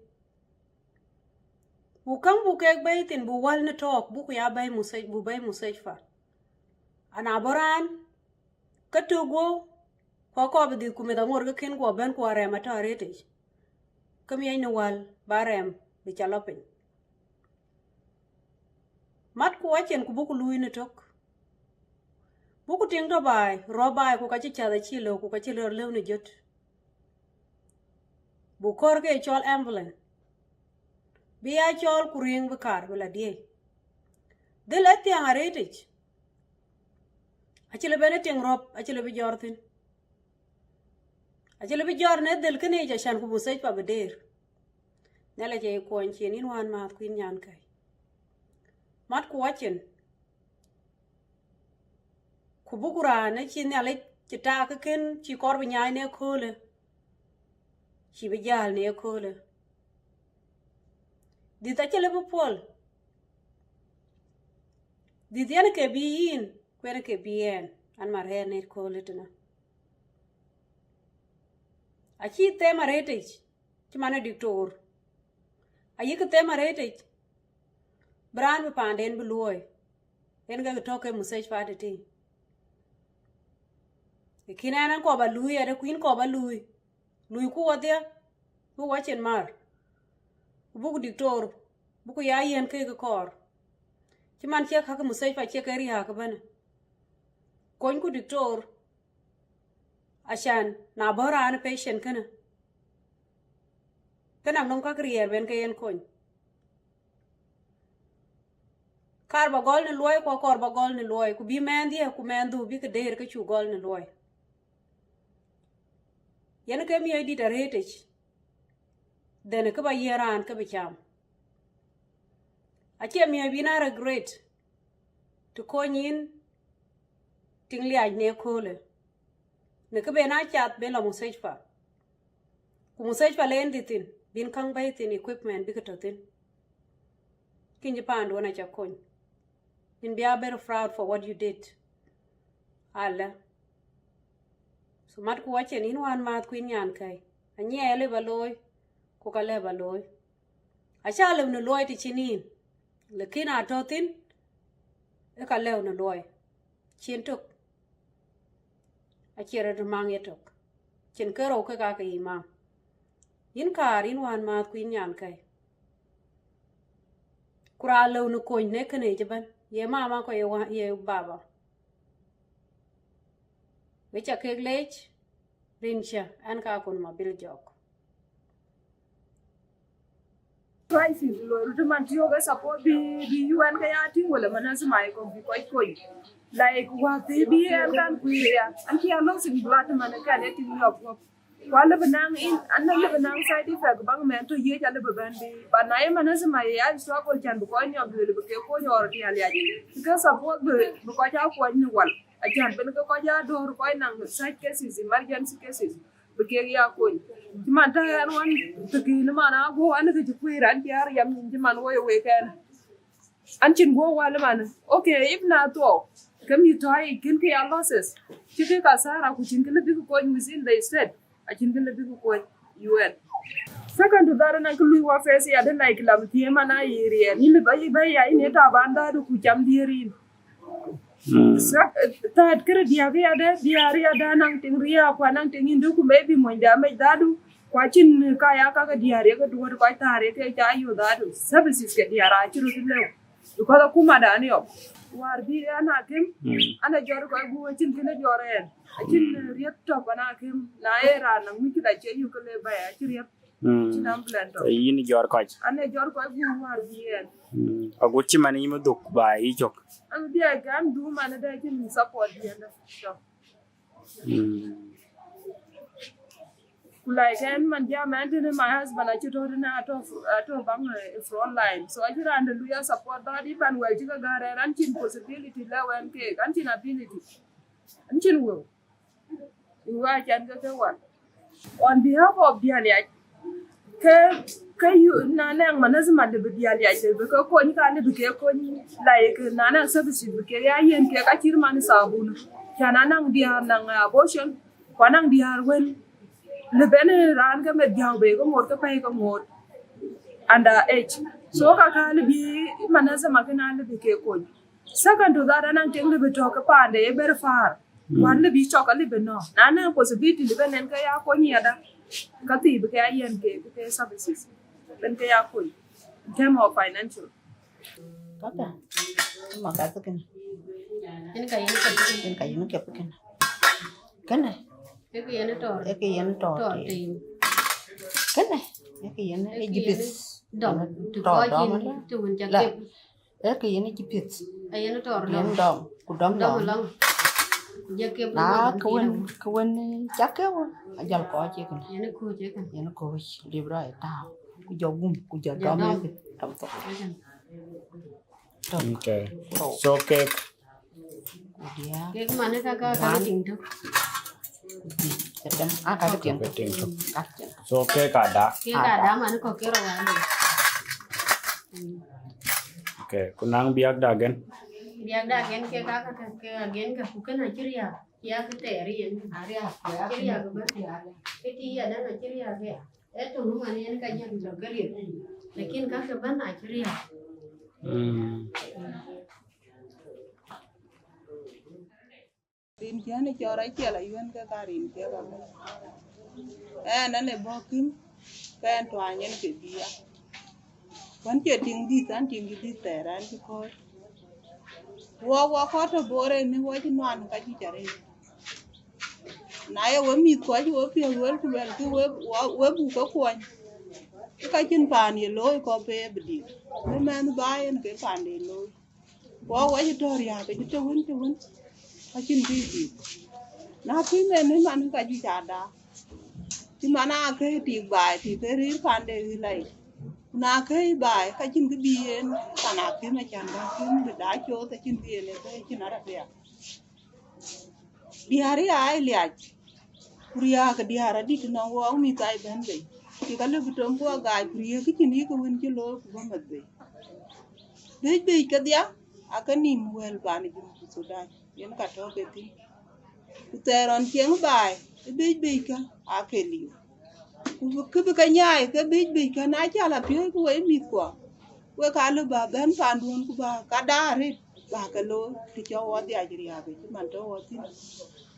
Buk käŋ buk kek bɛ̈i thïn, buk wäl në tɔɔk, buk ya bɛ̈i mustashfa, buk bɛ̈i mustashfa. Ana bɔ̈ raan, ke tök guɔ̈u, ku akɔɔr bï dhïth ku meth aŋot ke kën guɔ bɛ̈n ku arɛɛm atɔ̈ arëëtic. ke miɛc në wäl ba rɛm bï ca lɔ piny. Matku acin ku buku luui në tök. Buku tiŋ tɔ baai, rɔ̈ baai ku ka cï cath acï lëu ku ka cï rɔt lëu në jöt. Buk kɔ̈r ke cɔl ambulance. Bï ya cɔl ku riŋ bï kaar bï la diëëi. Dhil ë thiäŋ arëëtic. Acï lë ben ë tiŋ rɔ̈p, acï lë bï jɔr thïn. Acï lë bï jɔr në dhil kënë yic acan ku mustashfa bï deer. Nhialic aye kuɔny cin yïn wään määth ku yïn nyankäi. Matku acin. Ku buku raan ë cï Nhialic cï taak ë kën cï kɔɔr bï nyaai në ëköölë, cï bï jäl në ëköölë. Dhiëth acï lë bï puɔl. Dhiëth yen ke bï yïn, ku yen ke bï ɣɛn, an, ma rɛ̈ɛ̈r në ëköölë tënë. Acï them arëëtic, cï man ë diktor. Ayïkï them arëëtic, bï raan bï paanden bï luɔ̈ɔ̈i, yen ke tɔ̈ ke mustashfa tëtï. Lakin ɛn, ɛn kɔɔr ba luui, adë ku yïn kɔɔr ba luui. Luuiku wɔdhia, bï wacin mar. Ku buku diktor, buku ya yiɛ̈n keek kɔɔr. Cï man ciɛk käk mustashfa ciɛk ke riääk ëbɛ̈n. Konyku diktor, acan na bɔ̈ raan patient kënë, ke nɔŋ nɔm käk riɛɛr ben ke yen kony. Kaar ba gɔl në luɔi, ku akɔɔr ba gɔl në luɔi, ku bï mɛnhdiɛ̈ ku mɛnhdu bï ke deer ke cuk gɔl në luɔi. Yen ke miɔ̈c dït arëëtic, then kë ba yiëë raan ke bï cam. Acie miɔ̈c bï na regret të kony yïn tiŋ liac në ëköölë. Në kë ben a cath ben lɔ mustashfa. Ku mustashfa len dï thïn, bïn käŋ bɛ̈i thïn, equipment bï ke tɔ̈ thïn. Kïn cï paanduɔn aca kony. Yïn bï a very proud for what you did. Alë. So matku acin yïn wään määth ku yïn nyankäi. Anyiɛɛi alë ba looi, ku ka lë ba looi. Aca lëu në luɔi të cïn yïn. Lakin atɔ̈ thïn, ë ka lëu në luɔi. Cin tök. Acie rɔt maŋ yetök. Cin kerou ke ka ke yï maŋ. Yïn kaar, yïn wään määth ku yïn nyankäi. Ku raan lëu në kony në kënë yic ëbɛ̈n, ye mama ku ye wa-, ye baba. Wek ca kek leec, rin cä, ɛn ka kun ma bil jɔk. Crisis loi röt man tiɔ̈k ë support bï, bï U N ke ya tïŋ wala manazima ë kɔ̈k bï kɔc kony. Like, wäthii bï ɛn kan kuiir ya, an cï a losing blood man ë kan ë tïŋ yɔp guɔ̈p. Ku alëbï naŋ in, an alëbï naŋ side effect baŋ mɛn tɔ̈ yiëc alëbï bɛ̈n bï. But na ye manazima ye ya struggle can bï kɔc niɔp lueel bï ke kony or tial yac. Because support bï, bï kɔc a kuɔny në wal. Acan ben ke kɔc a döör kɔc naŋ such cases, emergency cases. Bï kek ya kony. Cï man tɔ̈ ɛn wan, të kïn man a guɔ an ke cï kuiir an cï a riɛm nyin cï man woi wei kɛn. An cïn guɔ wal man. Okay, if na thuɔɔu, ke mïth tɔ̈ yic kën ke ya losses. Cï ke kasara ku cïn kë lë bïk kony within the state. Acïn kë lë bïk kony U N. Second to that, na kë lui wa face ya de like lam thie man a ye riɛn. Yïn lë ba yï ba ya yïn ye taban dadu ku cam dier yïn. Sak, thaat kërë diäk yadë, diäär yadë anaŋ tiŋ riääk, ku anaŋ tiŋ yïndë, ku maybe mony dɛ mec dhadu, ku acïn ka ya kakë diäär yekë duɔ̈t kɔc thaar yekë ca yök dhadu. Services ke diäär acï röt lëu. Because akuma dan yɔp. Wäär bï an akïm, an a jɔt kɔc gup acïn kënë jɔt ɛn. Acïn riɛth tɔ̈ pan akïm, na ye raan naŋ mïcïl acie yök ke le bɛ̈ɛ̈i, acï riɛth. Cïn ambulance tɔ̈. Yïn jɔt kɔc. An a jɔt kɔc gup wäär bï ɛn. Agut cï man yï më dhuk ba yï cök. An bï a gan du man ëdë cïn support yɛn dë. Ku like ɛn man jam ɛn tënë my husband acï tɔ̈ tënë atɔ̈, atɔ̈ baŋ, eh, front line. So acï raan de luya support dhɔt ipan wɛl cï ke gäär ɛn, an cïn possibility lëu ɛn keek, an cïn ability. An cïn wëu. Wëu acan ke ke wal. On behalf of Dialiac, ke, ke yu, na nɛŋ manazima lëbï Dialiac lëbï ke kony ka lëbï ke kony, like, na nɛŋ services bï ke ya yen ke ka cït man sabun. Can anaŋ diäär naŋ abortion, ku anaŋ diäär wën lëbën raan ke meth diäu bei ke ŋoot ke pɛ̈i ke ŋoot under age. So ka ka lëbï manazima kën a lëbï ke kony. Second to that, anaŋ tiŋ lëbï tɔ̈ ke paande ye ber far. Wan lëbï cɔk alëbï nɔ̈k. Na nɛŋ possibility lëbën en ke ya kony yadë. Ka thii bï ke ya yen ke, ke services, ben ke ya kony in term of financial. Kaka, ma ka thikin. Yen ka yen ka thikin. Yen ka yen ka thikin. Kene. Eke yen tor. Eke yen tor. Tor te. Kene. Eke yen ejipis. Dom. Tor dom la. Tuun ca la. Kep. Eke yen ejipis. Ayen tor dom. Yen dom. Ku dom dom. Dom long. Ku ja kep. Na ka wen, ka wen ca kep. Ajal ko ce kene. Yen ko ce kene. Yen ko libra e ta. Ku ja gum, ku ja dom. Dom to. Okay. So cake. Cake mane ka ka ka ting to. Kedem, ah, ka ting to. So cake ada. Cake ada mane ko kero wale. Okay, kunang biak da gen. Biak da gen ke ka ka ke gen ka ku kana chiria. Ya ke teri yen. Aria, ya chiria ke ba. Ke ti ya da na chiria ke. Eto nu mane yen ka jam to keri. Lakin ka ke ba na chiria. Mm. Rin cän ë cɔɔr aciɛl ayuɛn ke ka rin ciɛk amec. Ɛn, ɛn ë bɔ̈ kïm, ke ɛn tuany ɛn ke bï ya. Wën cie tiŋ dït, ɛn tiŋ dït thɛɛr ɛn cï kɔ̈ɔ̈c. Wɔ, wɔ kɔ̈t tɔ Bor ënë wɔ cï nuan ka juëc arëët. Na ye we mïth kɔc we piɔ̈ɔ̈th wël ku luɛlkï we, we, we buk ke kuɔny. Ke ka cïn paan ye looi kɔ̈p ë bï dït. Bï mɛnh bä yen ke pande looi. Wɔ wɔ cï tɔ̈ riääk, cï të wën, të wën, ka cïn bï dït. Na kïn en ë man ka juëc ada. Cï man aa ke tik baai, tik ke rëër pande ɣïl ai. Ku na ke baai, ka cïn kë bï yen, pan akïm acan bä kïm bï da coth, acïn bï yen ë ke cïn arabia. Diäär ë aa liac, ku riääk diäär adït nɔŋ wɔɔk mïth ai bɛ̈n bei. Tik alëu bï tom ku agaai, ku riëëk kë cïn yïk wën cï looi ku bï meth bei. Biëc biëc kedhia, ake nïm wël pan Junub Thudan, yen ka tɔ̈ ke thïn. Ku thɛɛr ɣɔn cieŋ baai, ë biëc biëc kä ake liu. Ku bï, kë bï ke nyaai ke biëc biëc kä, na cä la piööc ku wek mïthkuɔ, wek aa lëu bä bɛ̈n panduön ku bä ka daar arëët bä ke looi, të cä wɔ dhiac riääk cï man tɔ̈ wɔ thïn.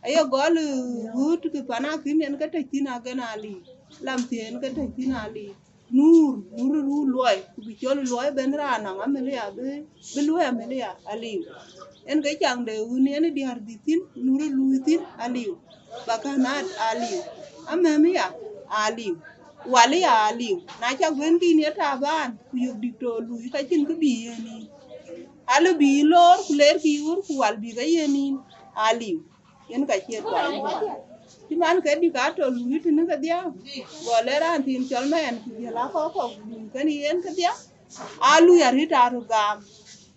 Aye gɔl, ë, ɣööt kë pan akïm yen ke tëc thïn agen aliu, lam thiëën ke tëc thïn aliu. Nuur, nuur ë ruu luɔi, ku bï cɔl luɔi ben raan nɔŋ amëlia bï, bï luɔi amëlia aliu. En ke caŋ de ɣön en ë diäär dhïth thïn, nuur ë luui thïn aliu. Bakanat aliu. Amëmia aliu. Walia aliu. Na cak ben kïn ye taban, ku yök diktor luui ka cïn kë bï yen yïn. Alë bï yï loor, ku leer kï ɣör, ku wal bï ke yen yïn aliu. Yen ka cie tuany. Cï man ke dï ka tɔ luui tënë kedhia, gɔl ë raan thïn cɔl mɛɛn ku jiël akɔk kɔk luui kënë yen kedhia, aa luui arït aa röt gam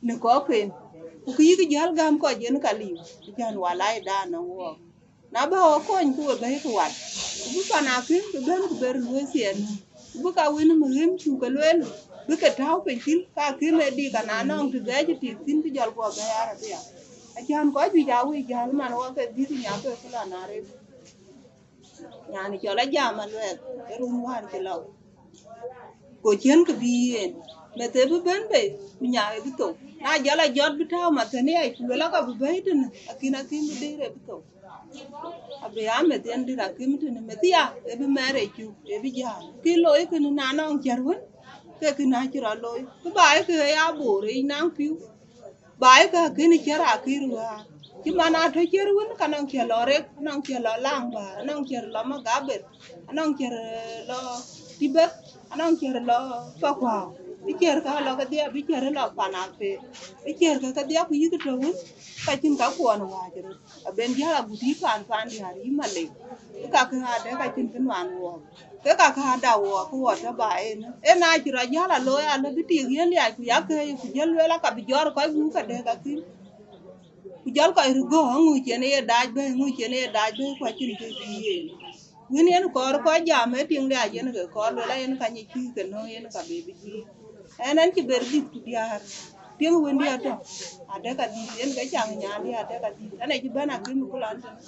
në kɔcken. Ku kë yïk jäl gäm kɔc yen ka liu, jän walai dan nɔŋ wɔɔk. Na bä ɣɔ̈k kony ku we bɛ̈i ku wat, ku bï pan akïm bï bɛ̈n ku ber luöi thiɛɛn. Ku bï ka wën ë mïhim cuk ke lueel, bï ke tääu piny thïn, ka akïm ë dik ana nɔŋ të bɛ̈ɛ̈c ë tik thïn, bï jɔl guɔ bɛ̈ɛ̈i arabia. Acän kɔc juëc aa wïc jäl man wɔ ke dhïth nya ke kula na rem. Nyani cɔl ajam aluɛth, ë run wään cï lɔ. Go ciën kë bï yen, meth ë bï bɛ̈n bei, ku nyaai bï thou. Na jɔl a jɔt bï tääu mathënia, ku luel aka bï bɛ̈i tënë, akïn akïm bï dëër ë bï thou. Abï aa meth yen dït akïm tënë, meth ya, ë bï mɛɛr ë cuk, ë bï jäl. Kë looi kënë na nɔŋ cär wën, ke kënë acï rɔt looi. Kë baai kë ë ya boor, ë naŋ pïu. Baai kë akën cär akïr wäär. Cï man atɔ̈ cär wën, ka nɔŋ cär lɔ rek, anɔŋ cär lɔ laŋ bäär, anɔŋ cär lɔ magaber, anɔŋ cär lɔ tïbeth, anɔŋ cär lɔ pakuau. Bï cär ka lɔ kedhia, bï cär lɔ pan aper. Bï cär ka kedhia ku yïk tɔ̈ wën, ka cïn ka kuɔn wäc röt. Aben jäl agut yï pan, pan diäär yï malek. Ë kakë adë ka cïn kë nuan wɔɔk. Ke kakë ada wɔɔk, kë wɔ tɔ̈ ba en. En acï rɔt jäl alooi alë bï tik yen liac ku yakë, ku jël lueel aka bï jɔɔr kɔc wun ka dëk akïm. Ku jɔl kɔc röt gɔ̈k, aŋö cïn ë ye dac bɛ̈i, aŋö cïn ë ye dac bɛ̈i, ku acïn kë bï yen. Wën yen kɔɔr kɔc jam ë tiŋ liac yen ke kɔɔr lueel ayen ka nyic kï ke nöŋ yen ka bï bï jiëër. Ɛn, ɛn cï ber dhïth ku diäär. Tiëŋ wëndiɛ̈ atɔ̈, adek adhïth, yen ke caŋ nyaandiɛ̈ adek adhïth. Ɛn acï bɛ̈n akïm ë kulɔ an tënë.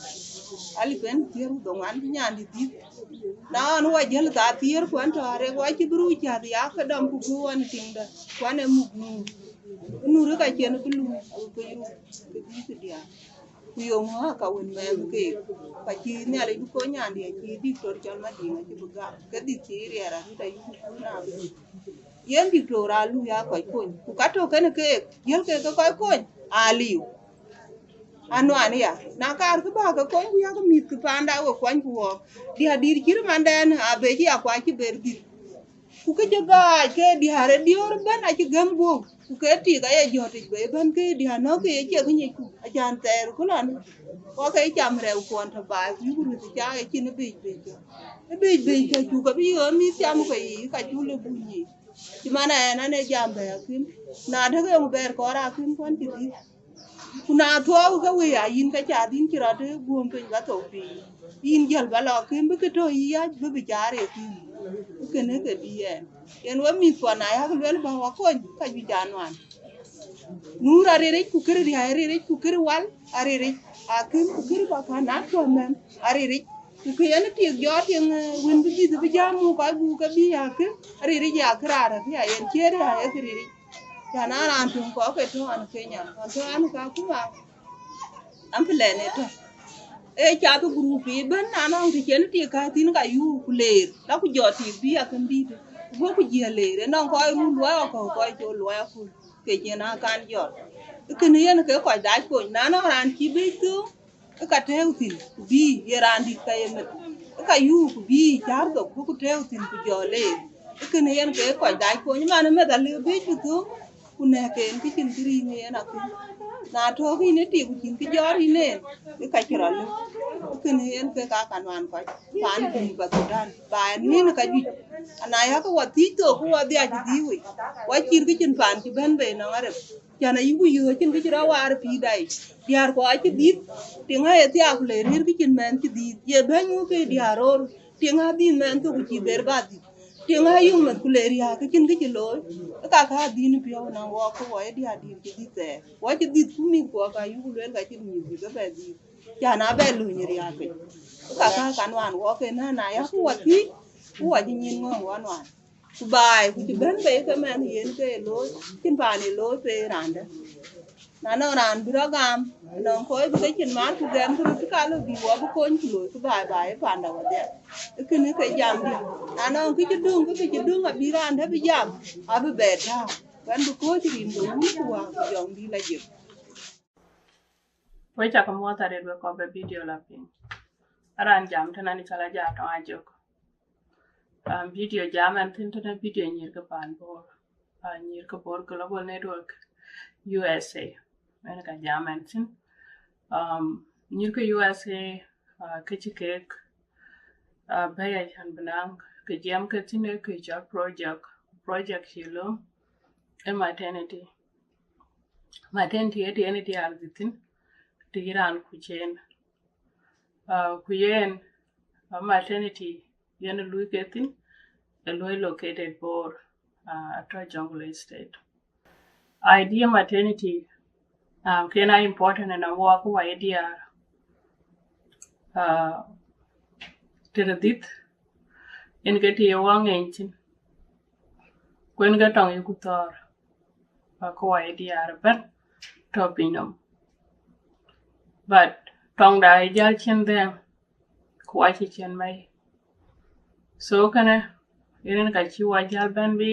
Alip en thiëër ku dhoŋuan cï nyaandï dhïth. Na ɣɔn wɔ jäl thaa thiëër ku ɛn tɔ̈ arek, wɔ cï bï ruu cath ya ke dɔm ku guur ɣɔn ë tiŋdä, ku ɛn ë muk nuur. Nuur ë ka cïn bï luui, abï piny ruu, ke dhïth diäär. Ku yom aa ka wën mɛɛm keek, ka cï Nhialic bï kony nyandiɛ̈, cï diktor cɔl Madiŋ acï bï gam, ke dhïth cï riɛɛr arëët ayï ku kuc na bï. Yen diktor aa lui aa kɔc kony, ku ka tök kënë keek, jël keek ke kɔc kony, aa liu. Anuan ya, na kaar kë bä ke kony ku yak mïth kë paanda we kuany ku wɔɔk. Diäär dït cït mandɛn, abë cï akuac cï ber dhïth. Ku kë cï gaac ke diäär ë diöör ëbɛ̈n acï gäm guöp, ku ke tik aye jɔt yic bei ëbɛ̈n ke diäär nɔ̈k ke ye ciɛk nyic ku acan thɛɛr ku lɔn. Wɔ ke cam rɛu kuɔn tɔ baai ku yuk ruth ca ke cin ë biic biic kë. Ë biic biic kë cuk ke bï yöö mïth cam ke yiic ka cuk lë buny yiic. Cï man ɛn an ë jam bɛ̈ɛ̈i akïm, na däk ë ŋö bɛɛr kɔɔr akïm kuɔn cï dhïth. Ku na thuɔɔu ke wëi a yïn ke cath yïn cï rɔt guöm piny ba thou piny, yïn jäl ba lɔ kën bï kë tɔ̈ yï yac bï bï caar ye kën. Kënë ke bï ɛn yen we mïth kuɔn na yak luel bä wa kony ka juëc anuan. Nuur ariric ku kërë riäi ariric ku kërë wal ariric, akïm ku kërë bä kan na tuɔ̈m mɛm ariric. Ku kë yen tik jɔ tiŋ wën bï dhïth bï jam mu kɔc buk ke bï akïm ariric ya këraan abï a yen ciëër ya ye këriric. Cän an raan töŋ kɔɔr ke tɔ̈ an Kenya, an tɔ̈ an ka kuma, an pï lɛn ë tɔ̈. Ee cath grup ëbën na nɔŋ të cïn tik ka thïn ka yuu ku leer, la ku jɔ tik bï akën dït, ku bï ku jiël leer, ë nɔŋ kɔc run luɔi akɔ̈u kɔc col luɔi aköl, ke cïn a kan jɔt. Kënë yen ke kɔc dac kony, na nɔŋ raan cï bec thöŋ, ë ka tëëu thïn ku bïï ye raan dït ka ye meth, ë ka yuu ku bïï cäär thok bï ku tëëu thïn ku jɔ leer. Ë kënë yen ke kɔc dac kony man ë meth alëu biic bï thöŋ, ku nɛ̈k en kë cïn kë riŋ yen akïm. Na tɔ̈ɔ̈k yïn ë tik ku cïn kë jɔɔr yïn en, ë ka cï rɔt lëu. Ë kënë yen ke ka ka nuan kɔc paan Junub Thudan ba en nin ka juëc. Ana yak wa thiëc thok ku wa dhiac dhïï wei, wa cït kë cïn paan cï bɛ̈n bei nɔŋ arep. Cän ayï ku yöö cïn kë cï rɔt waar pïïr dai. Diäär ku acï dhïth, tiŋ aye thiaak ku le rëër kë cïn mɛnh cï dhïth. Ye bɛ̈ny ŋu ke diäär roor, tiŋ adhïn mɛnh thok ku cï ber ba dhïth. Tiŋ ayuŋ meth ku le riääk kë cïn kë cï looi. Ë ka ka dhïn piɔ̈u na wɔɔk ke wɔ ye diäär dïïr cï dhïth thɛɛr. Wɔ cï dhïth ku mïth kuɔ ka yuk lueel ka cïn mïth bï ke bɛ dhïth. Cän abɛ lööny riääk piny. Ë ka ka ka nuan wɔɔk en na na yak ku wa thiëc, ku wa cï nyin ŋɔ̈ŋ wa nuan. Ku baai ku cï bɛ̈n bei ke mɛnh yen ke looi, cïn paan ë looi pe raan dɛ̈. Na nɔŋ raan bï rɔt gam, nɔŋ kɔc bï ke cïn man ku gɛm kë röt ka lɔ bï wɔ bï kony ku looi ku baai baai ë panda wadhiɛ. Ë kënë ke jam dï. Na nɔŋ kë cï döŋ, kë kë cï döŋ abï raan dɛ̈ bï jam, abï bɛ tääu. Bɛ̈n bï kɔ̈ɔ̈c rin ke wun ku wäär ku jɔŋdï la jëm. Wek cak muɔ̈th arëët wek kɔc bɛ video la piny. Aran jam tënë ni cɔl Ajak Tɔŋ Ajök. Um, video jam ɛn thïn tënë video nyïïr ke paan Bor. Uh, nyïïr ke Bor Global Network U S A. Ɛn ka jam ɛn thïn. Um, nyïïr ke U S A, uh, ke cï kek, uh, bɛ̈ɛ̈i acan bï naŋ ke jiɛm ke thïn ë kë cɔl project. Project cï lööm ë maternity. Maternity ë tiɛɛn ë diäär dhïth thïn, të yï raan kuc en. Uh, ku yen, uh, maternity yen ë luui ke thïn, ë luɔi located Bor, uh, atɔ̈ Jonglei State. Idea maternity, uh, kën a important ënɔŋ wɔɔk wa ye diäär, uh, të röt dhïth, yen ke të ye wɔ ŋeny thïn. Ku yen ke tɔŋ yï ku thɔ̈ɔ̈r, uh, ke wa ye diäär ëbɛ̈n tɔ̈ pinynɔm. But tɔŋda ë jäl cïn dhɛ̈ɛ̈ŋ, ku acï cïn mɛi. So kënë, yen ka cï wa jäl bɛ̈n bï,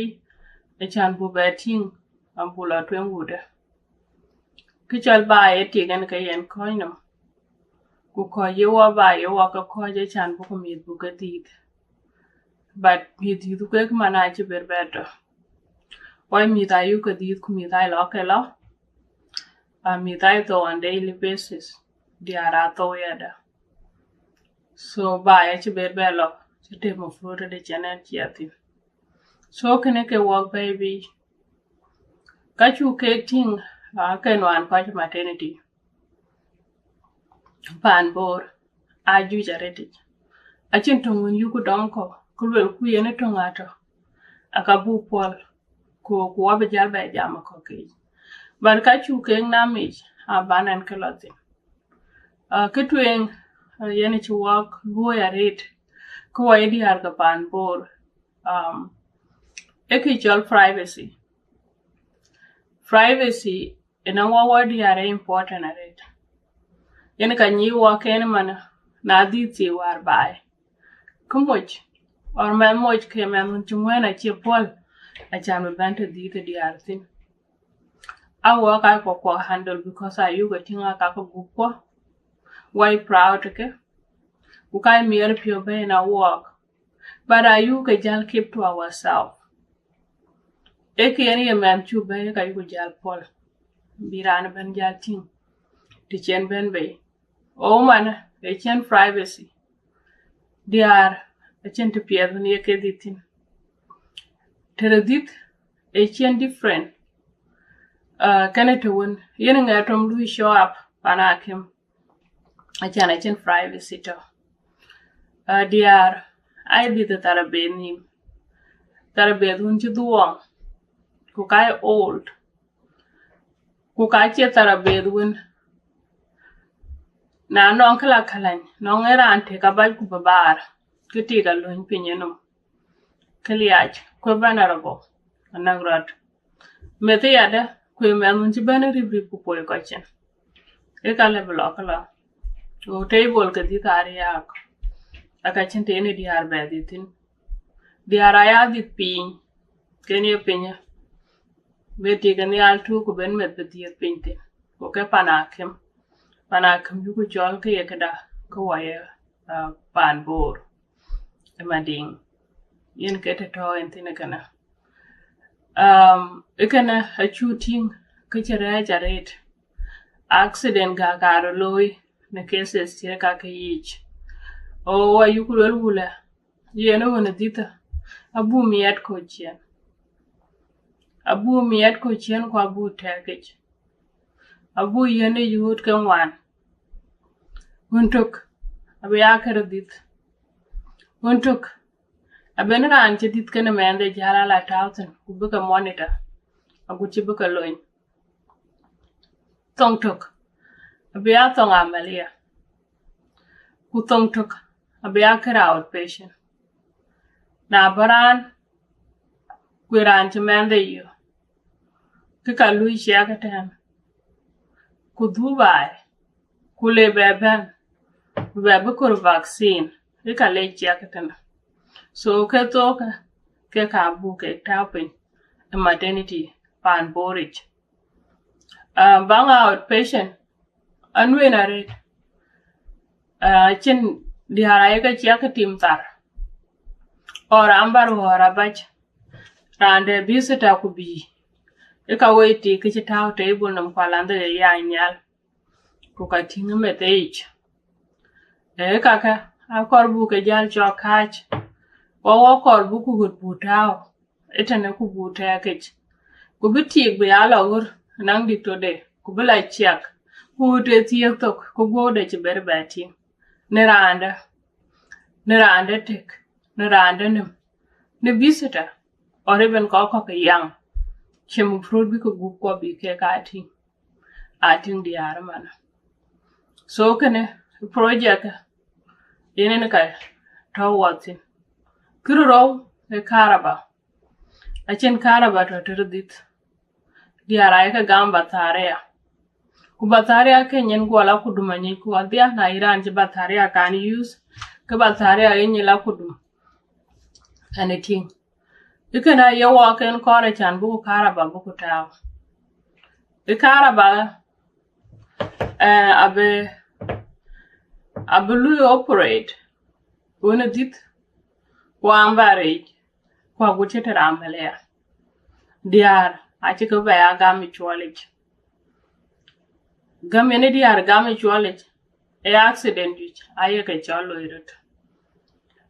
acan buk bɛ tïŋ, abuk lɔ tueŋ wudë. Kë cɔl baai ë tik ɛn ke yen kɔ̈ɔ̈c nɔm. Ku kɔ̈ɔ̈c ye wɔ baai ye wɔ ke kɔ̈ɔ̈c acan buk mïth buk ke dhiëth. But mïth dhiëth kek man acï ber bɛ tɔ̈. Wɔ mïth ayuk ke dhiëth ku mïth aa lɔ ke lɔ. A mïth aa thou on daily basis. Diäär aa thou yadë. So baai acï ber bɛ lɔ, cï të mafruit tëde cïn ɛn cie thïn. So kënë ke wɔk bɛ̈ɛ̈i bï. Ka cuk kek tïŋ, aa, ke nuan kɔc maternity paan Bor, aa juëc arëtic. Acïn töŋ wën yuk dɔm kɔ̈u, ku luelku yen ë töŋ atɔ̈, aka buk puɔl, ku, ku wɔ bï jäl bɛ jam ë kɔ̈k yiic. But ka cuk kek nam yic, aa ban ɛn ke lɔ thïn. Ah, kë tueŋ, ah, yen cï wɔk luɔ̈i arëët, ke wɔ ye diäär ke paan Bor, um, ë kë cɔl privacy. Privacy ënɔŋ wɔ wɔ diäär ë important arëët. Yen ka nyic wɔ ken man, na dhiëth thii wäär baai, kë moc, or mɛnh moc ke mɛnh wën cï ŋuɛ̈n acie puɔl, acan bï bɛ̈n të dhiëth ë diäär thïn. A wɔk aa kuɔk kuɔk handle because ayuk ë tïŋ aa kakë gup kuɔ, wai proud ke, ku ka miɛr piɔ̈u bɛ̈n a wɔk. But ayuk ke jäl keep to ourselves. Ee kë yen ye mɛnh cuk bɛ̈i ka yuku jäl puɔl, bï raan ëbɛ̈n jäl tïŋ të cïn bɛ̈n bei. O man, ë cïn privacy. Diäär acïn të piɛth wën ye ke dhiëth thïn. Të rɔt dhiëth ë cïn different. Uh, kënë të wën yen ŋɛk tɔm lui show up pan akïm. Acan acïn privacy tɔ̈. Uh, diäär aa dhiëth ë tharabeth nhïïm. Tharabeth wën cï dhuɔɔŋ, ku ka ye old, ku ka cie tharabeth wën, na nɔŋ kë la kälany, nɔŋ ë raan tëk abac ku bï baar, kë tik alöny piny enɔm, kë liac, ku vulnerable, anäk rɔt. Meth yadë, ku ë mɛnh wën cï bɛ̈n rip rip ku poi kɔc cin. Ë ka lë bï lɔ kë lɔ. Go table ke dhiëth aa riääk. Aka cïn të yen ë diäär bɛ dhiëth thïn. Diäär aya dhiëth piny, ken ye piny. Bï tik ë nhial tuuk ku ben meth bï dhiëth piny thïn. Ku ke pan akïm. Pan akïm yuku cɔl ke ye këda, ke wɔ ye, uh, pan Bor. Ë Madiŋ. Yen ke të tɔ̈ yen thïn ë kënë. Um, ë kënë acuk tïŋ ke cï rɛɛc arëët. Accident gäk aa röt looi në cases cï kakë yiic. O ayuk luel wulë, yen ë wën ë dhiëthë, abuk miɛt kɔc ciëën. Abuk miɛt kɔc ciëën ku abuk tɛ̈ɛ̈kic. Abuk yiën ë yööt ke ŋuan. Wën tök abï ya kë röt dhiëth. Wën tök abï raan cï dhiëth kenë mɛnhde jäl ala tääu thïn, ku bï ke monitor, agut cï bï ke lony. Thoŋ tök abï ya thoŋ amalia, ku thoŋ tök abï ya kë outpatient. Na bɔ̈ raan, ku raan cï mɛnhde yök, kë ka lui ciɛk ëtɛ̈ɛ̈n, ku dhuk baai, ku le bɛ bɛ̈n, bɛ bï kɔɔr vaccine, ë ka le ciɛk ëtënë. So ke thok ke ka buk ke tääu piny ë maternity pan Bor yic. Uh, baŋ outpatient anuën arëët. Uh, acïn diäär aye ke ciɛk tim thar, or ambar ɣɔ̈ɔ̈r abac, raan de visitor ku bï, ë ka woi tik kë cï tääu table nɔm ku alandhë ye ya nhial, ku ka tïŋ ë meth ë yic. Ee kakë akɔɔr buk ke jäl cɔk kääc, ku wɔ kɔɔr buk ku ɣöt buk tääu ëtënë ku buk tɛ̈ɛ̈kic. Ku bï tik bï ya lɔ ɣöt naŋ dït tɔ̈de, ku bï la ciɛk, ku ɣöt ë thiëëk thok, ku guɔ̈pde cï ber bɛ tïŋ. Në raandë, në raandë tëk, në raandë nïm, në visitor, or even kɔc kɔ̈k ke yaŋ, cï mufrut bï ke gup kuɔ bï kek aa tïŋ, aa tïŋ diäär ëmën. So kënë project yen yen ka tɔ̈ wɔ thïn. Kë rou ë karaba. Acïn karaba tɔ̈ të röt dhiëth. Diäär aye ke gam batharia. Ku batharia ke nyin guɔ la kudum anyic ku adhia, na yï raan cï batharia kan use, ke batharia ye nyin la kudum. Anything. Ë kënë aye wɔ ken kɔɔr acan buku karaba buku tääu. Ë karaba, eh, abï, abï lui operate wën ë dhiëth, ku ambaric, ku agut cï tëde amalia. Diäär acï ke bɛ ya gam ë cuɔlic. Gam yen ë diäär gam ë cuɔlic, ë accident juëc aye ke cɔl loi röt.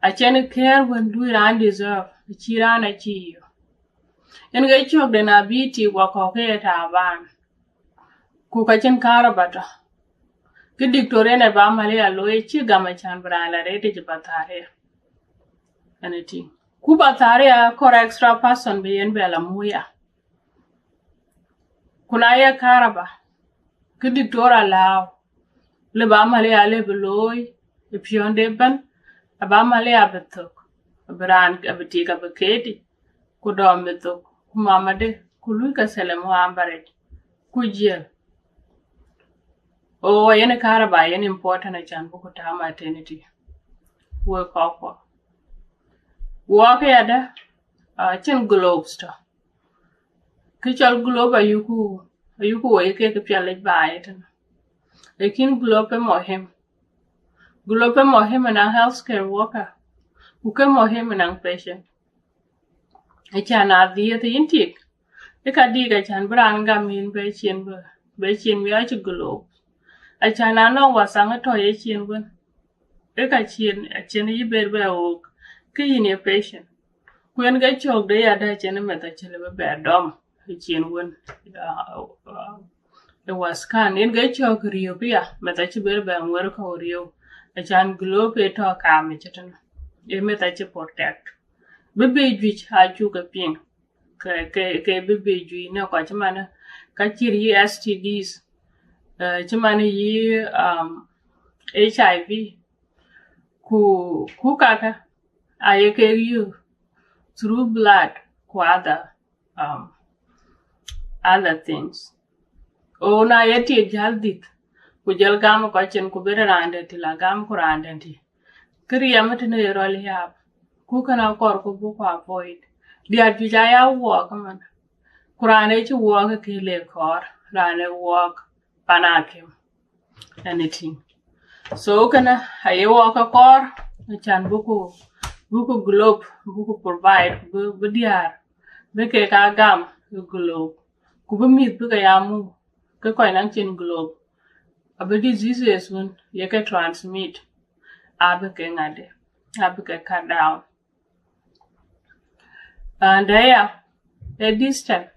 Acïn care wën lui raan deserve, cï raan acï yök. Yen ke cök den abï tik wakɔ̈u ke ye taban. Ku ka cïn karaba tɔ̈. Kë diktor yen ë ba amalia looi, cï gam acan bï raan la rëëtic batharia. Anything. Ku batharia kɔɔr extra person bï yen bɛ la muya. Ku na ye karaba, kë diktor alääu, le ba amalia le bï looi ë piɔ̈nde ëbɛ̈n, aba amalia bï thök, abï raan, abï tik, abï keetic, ku dɔm bï thök, ku mamade, ku lui ke selem ambaric, ku jiël. O yen karaba yen important acän buku ta maternity. We kɔkɔ. Wɔk yadë, uh, cïn globes tɔ. Kë cɔl globe ayuku, ayuku wei ke kë piɛl yic baai tënë. Lakin globe ë muhim. Globe ë muhim ënɔŋ healthcare worker. Ku ke muhim ënɔŋ patient. Acän adhiëth yïn tik. Ë ka dik acän bï raan gam yïn bɛ cin bï, bɛ cin bï acï globe. Acän anɔŋ wasaŋ ë tɔ ye cin wën. Ë ka cin, acïn yï ber bɛ wok. Ke yïn ye patient. Ku yen ke cök de yadë acïn meth acï lëbë bɛ dɔm ë cin wën. Uh, uh, ë was kan yen ke cök riëu bï ya meth acï ber bɛ ŋuer kɔ̈u riëu. Acän globe ë tɔ kaam ë cï tënë. Ë meth acï protect. Bï bï juic acuk ke piŋ. Ke, ke, ke bï bï juic në kɔc cï manë ka cïr yï S T Ds, uh, cï manë yï, um, H I V. Ku, ku kaka, aye kek yök through blood ku other, um, other things. O na ye tiek jäl dhith, ku jël gam kɔc cin ku bï raan dɛ̈ tï la gam ku raan dɛ̈ tï. Kë riɛm tënë ye rɔl yap. Ku kën akɔr ku buk ku avoid. Diäär juëc aya wɔɔk man. Ku raan ë cï wɔɔk ke le kɔɔr, raan ë wɔɔk pan akim. Anything. So kënë aye wɔɔk ke kɔɔr, acän buku, buku globe, buku provide, bï, bï diäär, bï kek a gam ë globe. Ku bï mïth bï ke ya muk, ke kɔc naŋ cin globe. Abï diseases wën ye ke transmit, abï ke ŋadë, abï ke cut down. And aya, ë distance.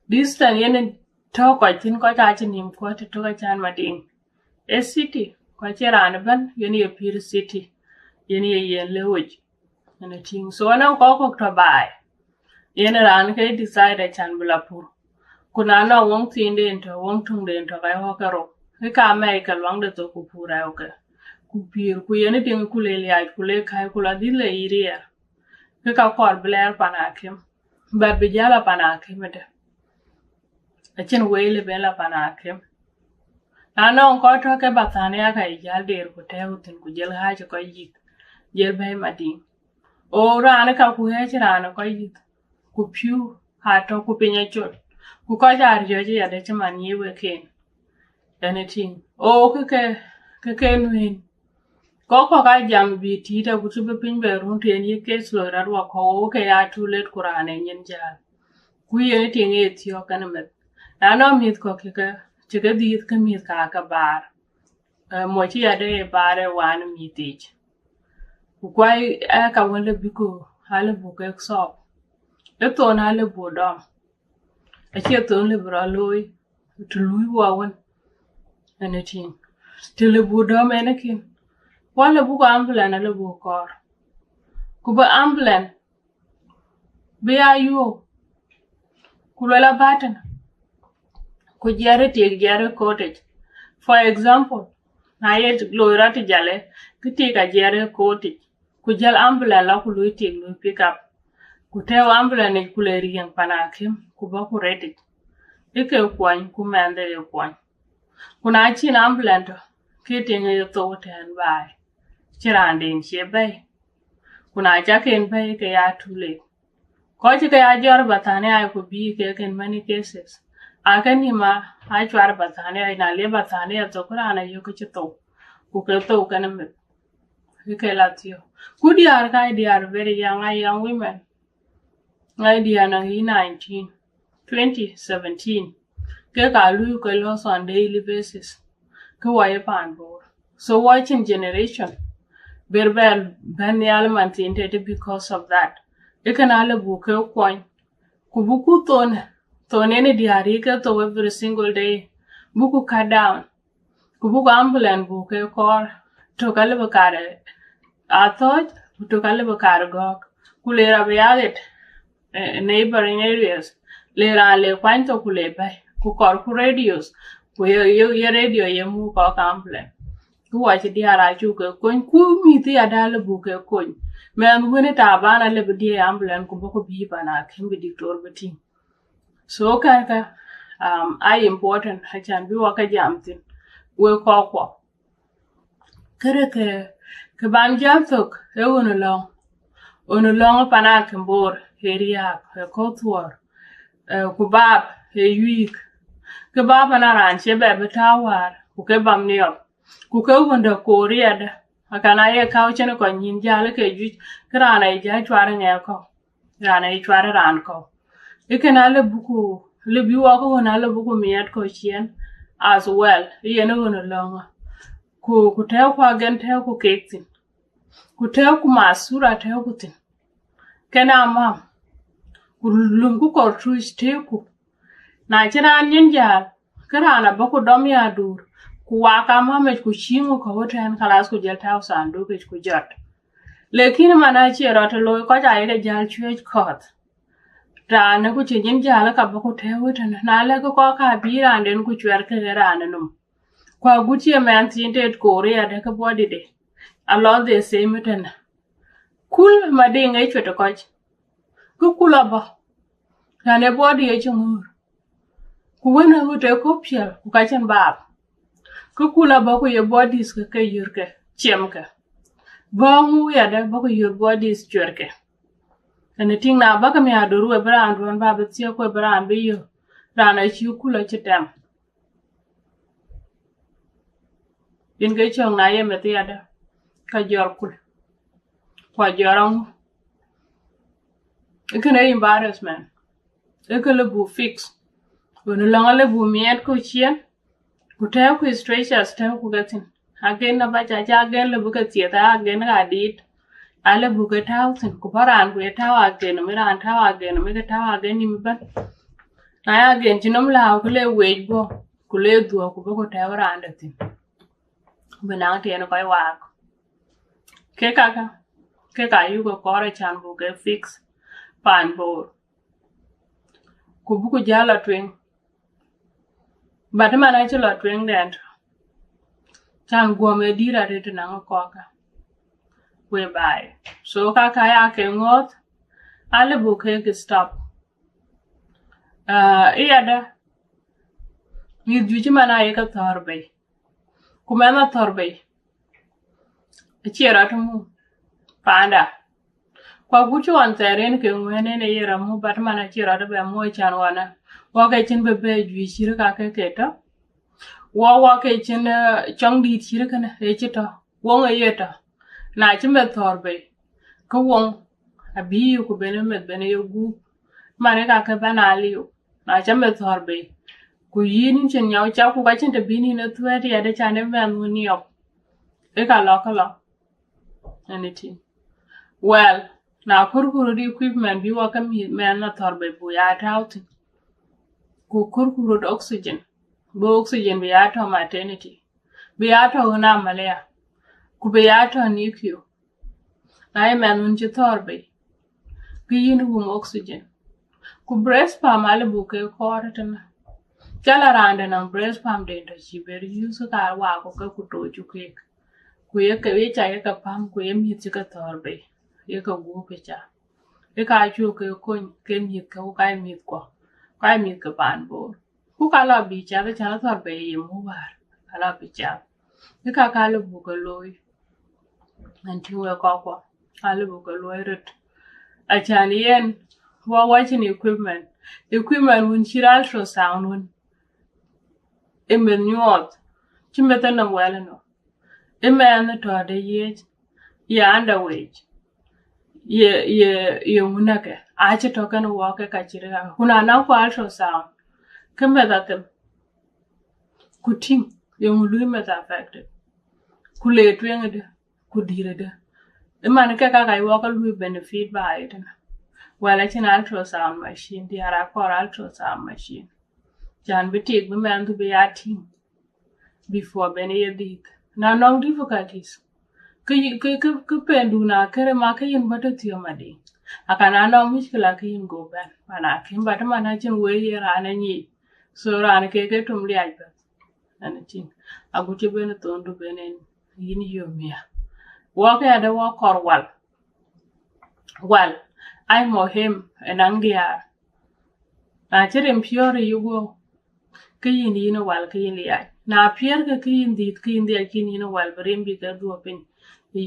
Distance yen tɔ kɔc thïn kɔc acï nïm kuɔt tök acän mading. Ë city, kɔc cï raan ëbɛ̈n, yen ye pïr city, yen ye yen lëwic. Anything. So anɔŋ kɔc kɔ̈k tɔ baai. Yen raan ke decide acän bï la pur. Ku na nɔŋ wëŋ thiinden tɔ, wëŋ töŋden tɔ, ka ye wɔ ke rou. Ke ka mɛi ke luaŋde thok ku pur ɛ wɔ ke. Ku pïr, ku yen tiŋ ku le liac, ku le käi, ku la dhil le yï riɛɛr. Ke ka kɔɔr bï lɛɛr pan akim. But bï jäl a pan akim ëdë. Acïn wei le ben la pan akim. Na nɔŋ kɔc tɔ ke Bathania ka ye jäl der ku tɛ̈ɛ̈u thïn ku jël ɣääc kɔc yith. Jël bɛ̈i mading. O raan ka ku ɣɛ̈ɛ̈c raan kɔc yith. Ku pïu atɔ ku piny acol. Ku kɔc aa riɔ̈c yadë cï man yï wek en. Anything. O ke ke, ke ke nueen. Kɔc kɔ̈k aa jam bï tiit agut cï bï piny bɛ run të yen ye case loi rɔt wakɔ̈u, ke ya too late ku raan ë nyin jäl. Ku yen tiŋ ë thiɔ̈k kenë meth. Na nɔŋ mïth kɔ̈k cï ke, cï ke dhiëth ke mïth ka ke baar. Eh, mɔc cï yadë ë baar ë wan mïth yic. Ku kuai ë ka wën le bï ku, ale buk kek solve. Ë thon ale buk dɔm. Acie thon le bï rɔt looi, të lui wɔ wën. Anything. Të le buk dɔm ɛn ë kin. Wɔ le buk ambulance ale buk kɔɔr. Ku bï ambulance bï ya yuöök. Ku luel abatën. Ku jiɛɛr ë tiek jiɛɛr ë kotic. For example, na ye loi rɔt ë jalë, kë tiek ajiɛɛr ë kotic. Ku jäl ambulance la ku lui tiek lui pick up. Ku tɛ̈ɛ̈u ambulance yic ku le riëŋ pan akim, ku bɔ̈ ku retic. Ë ke kuɔny, ku mɛnhde ye kuɔny. Ku na cïn ambulance tɔ, ke tiŋ ye thou tɛ̈ɛ̈n baai. Cï raanden cie bɛ̈i. Ku na cak en bɛ̈i ke ya too late. Kɔc cï ke ya jɔt Bathania ku bï kek in many cases. Aa ke nïm a, a cuar Bathania, na le Bathania thok raan ayök ke cï thou. Ku ke thou kenë meth. Ke ke la thiɔ̈k. Ku diäär ka diäär very young, a young women. Ŋa diäär nɔŋ yï nineteen, twenty, seventeen. Ke ka lui ke loss on daily basis. Ke wɔ ye paan Bor. So wɔ cïn generation. Ber bɛl bɛ̈n nhial man thiin tëtë because of that. Ë kën ale buk ke kuɔny. Ku buk ku thon, thon yen ë diäär yï ke thou every single day. Buk ku cut down. Ku buk ambulance buk ke kɔɔr. Tök alëbï kar athɔ̈ɔ̈c, ku tök alëbï kar gɔ̈k. Ku le rap ya ɣet, eh, neighboring areas. Le raan le kuany thok ku le bɛ̈i. Ku kɔɔr ku radios. Ku ye, ye, ye radio ye muk kɔc ambulance. Ku wɔ cï diäär acuk ke kony. Ku mïth ya dal buk ke kony. Mɛnh wën ë taban alëbï diëëi ambulance ku bɔ̈ ku bïï pan akim bï diktor bï tïŋ. So kɛ̈kë, um, aa important, acän bï wɔ ke jam thïn. wek kɔckuɔ. Kërë ke, ke ban jäl thök, ee ɣön lɔ̈ŋ. Ɣön lɔ̈ŋ ë pan Akïm Bor, ee riääk, ee kɔ̈u thuɔɔr, ee, ku baap, ee yuiik. Ke baap ëna raan cie bɛ bï tääu wäär, ku ke bam niɔp. Ku ke ɣön de koor yadë, akan aye käu cïn kɔc nyïn jäl ke juëc, ke raan aye jäl cuar ë ŋɛk kɔ̈u. Raan aye cuar ë raan kɔ̈u. Ë kën alë buku, lë bï wɔ ke ɣön alë buku miɛt kɔ̈u ciëën, as well, yen ë ɣön lɔ̈ŋ. Ku, ku tɛ̈ɛ̈uku agen tɛ̈ɛ̈uku keek thïn. Ku tɛ̈ɛ̈uku masura tɛ̈ɛ̈uku thïn. Kën amam. Ku lumku kɔr tuc tëëku. Na cïn raan nyin jäl, ke raan abɔ̈ ku dɔm ya duur, ku waak amamic ku cïïŋ ë kɔ̈u ëtɛ̈ɛ̈n, kalath ku jël tääu thandukic ku jɔt. Lakin man acie rɔt looi, kɔc ayeke jäl cuëëc kɔ̈th. Raan ë ku cï nyin jäl ka bɔ̈ ku tɛ̈ɛ̈u ëtënë, na lɛ̈k kɔc ka bï raanden ku cuɛrkë ë raan ë nɔm. Ku agut cï mɛnh thiin tet koor yadë ke bɔ̈ dïde, alɔ the same ëtënë. Kul Madiŋ ë cuet ë kɔc. Ke kul abɔ̈. Raan ë bɔ̈ dï ë cï ŋöör. Ku wën ë ɣöt ë kɔ̈u piɛl, ku ka cïn baap. Ke kul abɔ̈ ku ye bɔ̈ dïth ke ke yörke, ciɛmke. Bɔ̈ ŋu yadë bɔ̈ ku yör bɔ̈ dïth cuɛrke. Ënë tïŋ na bäk miäk dur we bï raan duɔ̈n ba bï thiëëk we bï raan bï yök. Raan acï kul acï tɛm. Yen ke cɔ̈k na ye meth yadë, ka jɔr kul. Ku ajɔr aŋu. Ë kënë embarrassment. Ë kë lë bu fix. Ɣön lɔ̈ŋ alë bu miɛt ku ciëën. Ku tɛ̈ɛ̈uku strangers tɛ̈ɛ̈uku ke thïn. Agen na ba ca ca agen lë bï ke thieth, agen ka dit. Alë bu ke tääu thïn. Ku bɔ̈ raan ku ye tääu agen, mi raan tääu agen, mi ke tääu agen nïm ëbɛ̈n. Na ya agen cï nɔm lääu, ku le wec bɔ̈, ku le dhuɔ̈k, ku bɔ̈ ku tɛ̈ɛ̈u raan dɛ̈ thïn. Bï naŋ tiɛɛn kɔc waak. Ke kaka, ke ka yuk ë kɔɔr ë can buk ke fix paan Bor. Ku buku jäl lɔ tueŋ. But man acï lɔ tueŋ dɛn tɔ̈. Can guɔ̈m ë dït arëët naŋ kɔɔkä. We baai. So kaka ya ke ŋɔ̈ɔ̈th, alë buk ke stop. Ah, ë yadë, mïth juëc man aye ke thɔ̈ɔ̈r bei. Ku mɛnh athɔ̈ɔ̈r bei. Acie rɔt mu. Paanda. Ku agut cï ɣɔn thɛɛr en ke ŋuɛ̈n en ë ye rɔt mu, but man acie rɔt bɛ mu ë can ɣɔn ë. Wɔ ke cïn bï bɛ juëc cït ka ke ke tɔ̈. Wɔ, wɔ ke cïn, eh, cɔŋ dït cït kënë ë cï tɔ̈. Woŋ ë ye tɔ̈. Na cï meth thɔ̈ɔ̈r bei, ke woŋ abï ku ben ë meth ben ë ye gup. Man ë ka ke bɛ̈n aliu. Na cï meth thɔ̈ɔ̈r bei, ku yïn yïn cïn nyau cak, ku ka cïn të bï yïn ë thuɛɛt yadë can ë mɛnh wun niɔp. Ë ka lɔ, ka lɔ. Anything. Well, na kërkërë dï equipment bï wɔ ke mïth mɛnh athɔ̈ɔ̈r bei bu ya tääu thïn. Ku kërkërë oxygen. Bï oxygen bï ya tɔ̈ maternity. Bï ya tɔ̈ ɣön amalia. Ku bï ya tɔ̈ nikiu. Na ye mɛnh wun cï thɔ̈ɔ̈r bei, ke yïn wum oxygen. Ku breast pump alë buk ke kɔɔr ëtënë. Cä la raan dɛ̈ nɔŋ breast pump den tɔ̈ cï ber use ka waak ku ke ku toc ku keek. Ku ye ke, ye ca ye ke pam, ku ye mïth cï ke thɔ̈ɔ̈r bei, ye ke gup ë ca. Ë ka cuk ke kony, ke mïth ke, ku ka ye mïth kuɔ, ka ye mïth ke paan Bor. Ku ka lɔ bï cath, can athɔ̈ɔ̈r bei ye mu wäär, ka lɔ bï cath. Ë ka ka lë buk ke looi. Ɛn tïŋ wek kɔckuɔ, alë buk ke luɔi röt. Acan yen, wɔ wacin equipment. Equipment wun cït ultrasound wun. Ë meth nyuɔɔth, cï meth ë nɔm wɛl ënɔ. Ë mɛnh tɔ̈ de yiëc, ye underweight, ye, ye, ye ŋunäkë, acï tɔ̈ kën wɔ ke ka cït ë ka. Ku na naŋ ku ultrasound, ke meth athim. Ku tïŋ, yeŋö lui meth affected. Ku le tueŋ ëdë, ku dït ëdë. Ëman ke ka ka wɔ ke lui benefit ba ëtënë. Well, acïn ultrasound machine, diäär akɔɔr ultrasound machine. Can bï tik bï mɛnhdu bï ya tïŋ before ben ye dhiëth. Na nɔŋ difficulties, ke yï, ke, ke, ke pendu na kërë ma ke yïn bɔ̈ tëthiɔ̈k Madiŋ. Akan a nɔŋ mushkila ke yïn go bɛ̈n. Man akïm, but man acïn wëi ye raan ë nyic. So raan ke ke tum liac bɛ̈th. Anything. Agut cï ben thondu ben en yïn yom ya. Wɔ ke adë wɔ kɔr wal. Wal. Ai muhim ë naŋ diäär. Na cï rim piɔ̈ɔ̈r ë yuguɔ, ke yïn, yïn wal, ke yïn liac. Na piɛɛr ke kë yïn dhiëth, kë yïn dhiëth, kë yïn wal bï rim bï ke dhuɔ̈k piny.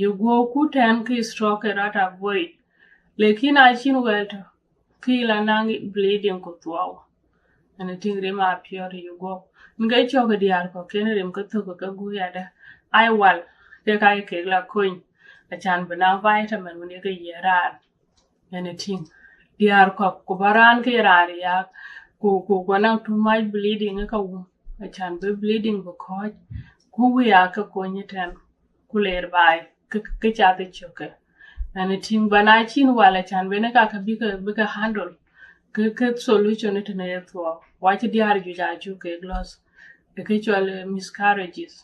Yï guɔ̈u ku tɛ̈n kë stroke ke rɔt avoid. Lakin acïn wɛl tɔ̈, kë yï la naŋ bleeding ku thuɔɔu. Ënë tïŋ rim apiɔ̈ɔ̈r yï guɔ̈u. Ŋic cɔk diäär kɔ̈k kën rim ke thök ke guɔ̈u yadë. Ai wal, kek aa kek la kony. Acän bï naŋ vitamin wën ye ke yiëë raan. Ënë tïŋ, diäär kɔ̈k, ku bä raan ke raan riääk, ku, ku, ku naŋ too much bleeding ë ka wum, acän bï bleeding bï kɔ̈ɔ̈c, ku wëi aa ke kony ëtɛ̈n, ku leer baai, kë, kë cath ë cökë. Ënë tïŋ, bä na cïn wal acän bɛ̈n ë kakë bï ke, bï ke handle, kë, kë solution ë tënë ye thuɔɔu. Wa cï diäär juëc aa cuk kek loss, ë kë cɔl, eh, miscarriages.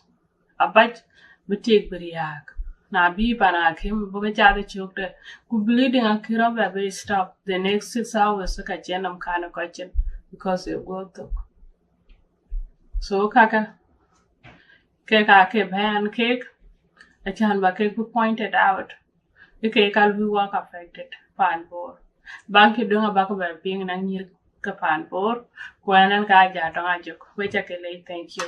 Abac bï tik bï riääk. Na bï pan akim bï ke cath ë cök de, ku bleeding akï rɔt bɛ bï stop the next six hours, ka cïn nɔm kan ë kɔc cin, because ë guɔ̈u thök. So kakë, kek aa ke bɛ̈n kek, acän bä kek bï pointed out. Ë kek ka luɔi work affected pan Bor. Baŋ kï döŋ abäk bɛ piŋ na nyïïr ke pan Bor, ku ɛn ɛn ka ja tɔŋ ajök. Wek ca ke lec, thank you.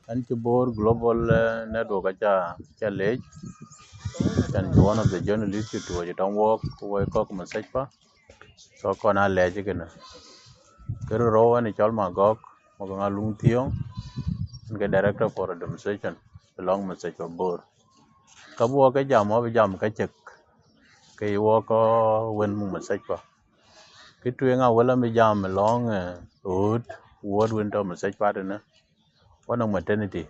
Ɛn cï Bor Global, eh, Network aca, aca lec, can be one of the journalists cï tuɔɔc tɔŋ wɔɔk, ku wek kɔ̈k message pa, so kɔn a lɛc kënë. Kë rou ɛn cɔl Magɔk, Magɔk Aluŋ Thiɔ̈ŋ, ɛn ke director for administration, alɔŋ message pa Bor. Ka bï wɔ ke jam, wɔ bï jam ka cek, ke yï wɔ kɔc wën muk message pa. Kë tueŋ awël amï jam ë lɔŋ, eh, ɣööt, ward wën tɔ̈ message pa tënë. Wɔ nɔŋ maternity,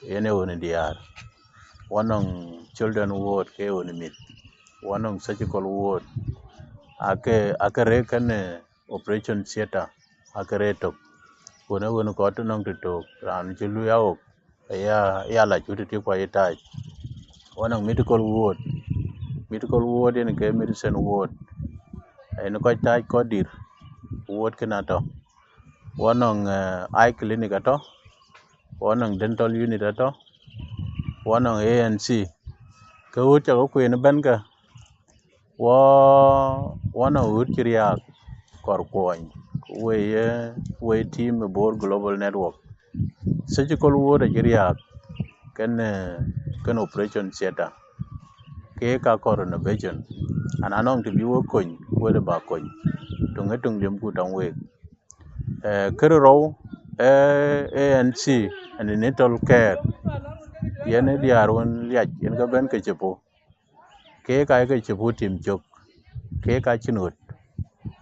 yen ë ɣööt ë diäär. Wɔ nɔŋ children ward ke ɣööt ë mïth. Wɔ nɔŋ surgical ward. Ake, ake rëër kënë operation theatre, ake rëër tök. Ɣööt ë ɣööt kɔc tɔ̈ nɔŋ tëtök, raan cï luui aɣok, aya, aya la cut ë tik kua ye tac. Wɔ nɔŋ medical ward. Medical ward yen ke medicine ward. Yen kɔc tac kɔc dïr. Ward kënë atɔ̈. Wɔ nɔŋ, eh, eye clinic atɔ̈. Wɔ nɔŋ dental unit atɔ̈. Wɔ nɔŋ A N C. Ke ɣööt cakë kueen ëbɛ̈n kë. Wɔ, wɔ nɔŋ ɣööt cï riääk kɔɔr kuɔny, ku wek ye, wek team ë Bor Global Network. Surgical ward acï riääk, kën, eh, kën operation theatre. Kek ka kɔɔr renovation. An anɔŋ të bï wek kony, wek lë bä kony. Töŋ ë töŋ liemku tɔŋ week. Eh, kë rou, eh, A N C, antenatal care. Yen ë diäär wën liac, yen ke bɛ̈n ke cï puɔ̈u. Kek aa ke cï puɔ̈u tim cök, kek aa cïn ɣöt.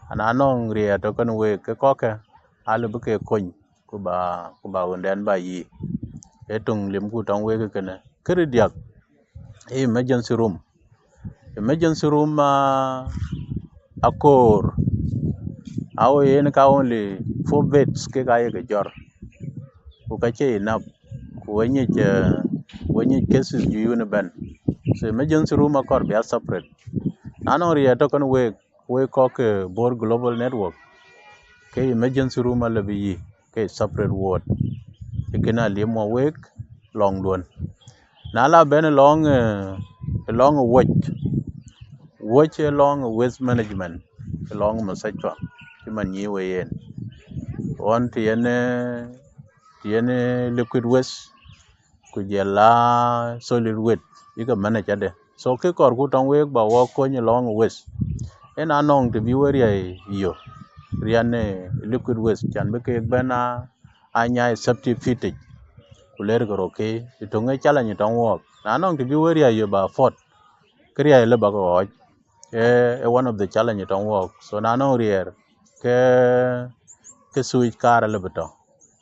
An anɔŋ riɛɛr tɔ̈ kën week, ke kɔ̈kkë, alë bï ke kony, ku ba, ku ba ɣöndɛn ba yï. Ee töŋ liemku tɔŋ week kënë. Kë rou diäk, ee emergency room. Emergency room, ah, akoor. Awo yen ka only four beds kek aa ye ke jɔr. Ku ka cie enough. Ku we nyic, eh, we nyic cases juyun ëbɛ̈n. So emergency room akɔɔr bï a separate. Na nɔŋ riɛɛr tɔ̈ kën week, wek kɔ̈k ke Bor Global Network, ke emergency room alë bï yï ke separate ward. Ë kën a liëm wɔ week lɔŋduɔ̈n. Na la bɛ̈n ë lɔŋ, eh, ë lɔŋ ë wuɔ̈c, wuɔ̈c ë lɔŋ ë waste management, ë lɔŋ ë mustashfa, cï man nyïï we yen. Ɣɔn të yen, eh, të yen, eh, liquid waste, ku jɔl a solid waste, yï ke manage adë. So kë kɔɔrku tɔŋ week ba wɔ kony ë lɔŋ ë waste. Yen anɔŋ të bï we riäi yök, riän ë liquid waste, can bï keek bɛ̈n a, a nyaai safety pit yic, ku leer ke röt ke, ë töŋ ë challenge tɔŋ wɔɔk. Na nɔŋ të bï we riäi yök ba afford, kë riäi lë ba ke ɣɔɔc. Ee, ee one of the challenge tɔŋ wɔɔk. So na nɔŋ riɛɛr, ke, ke sewage kaar alë bï tɔ̈.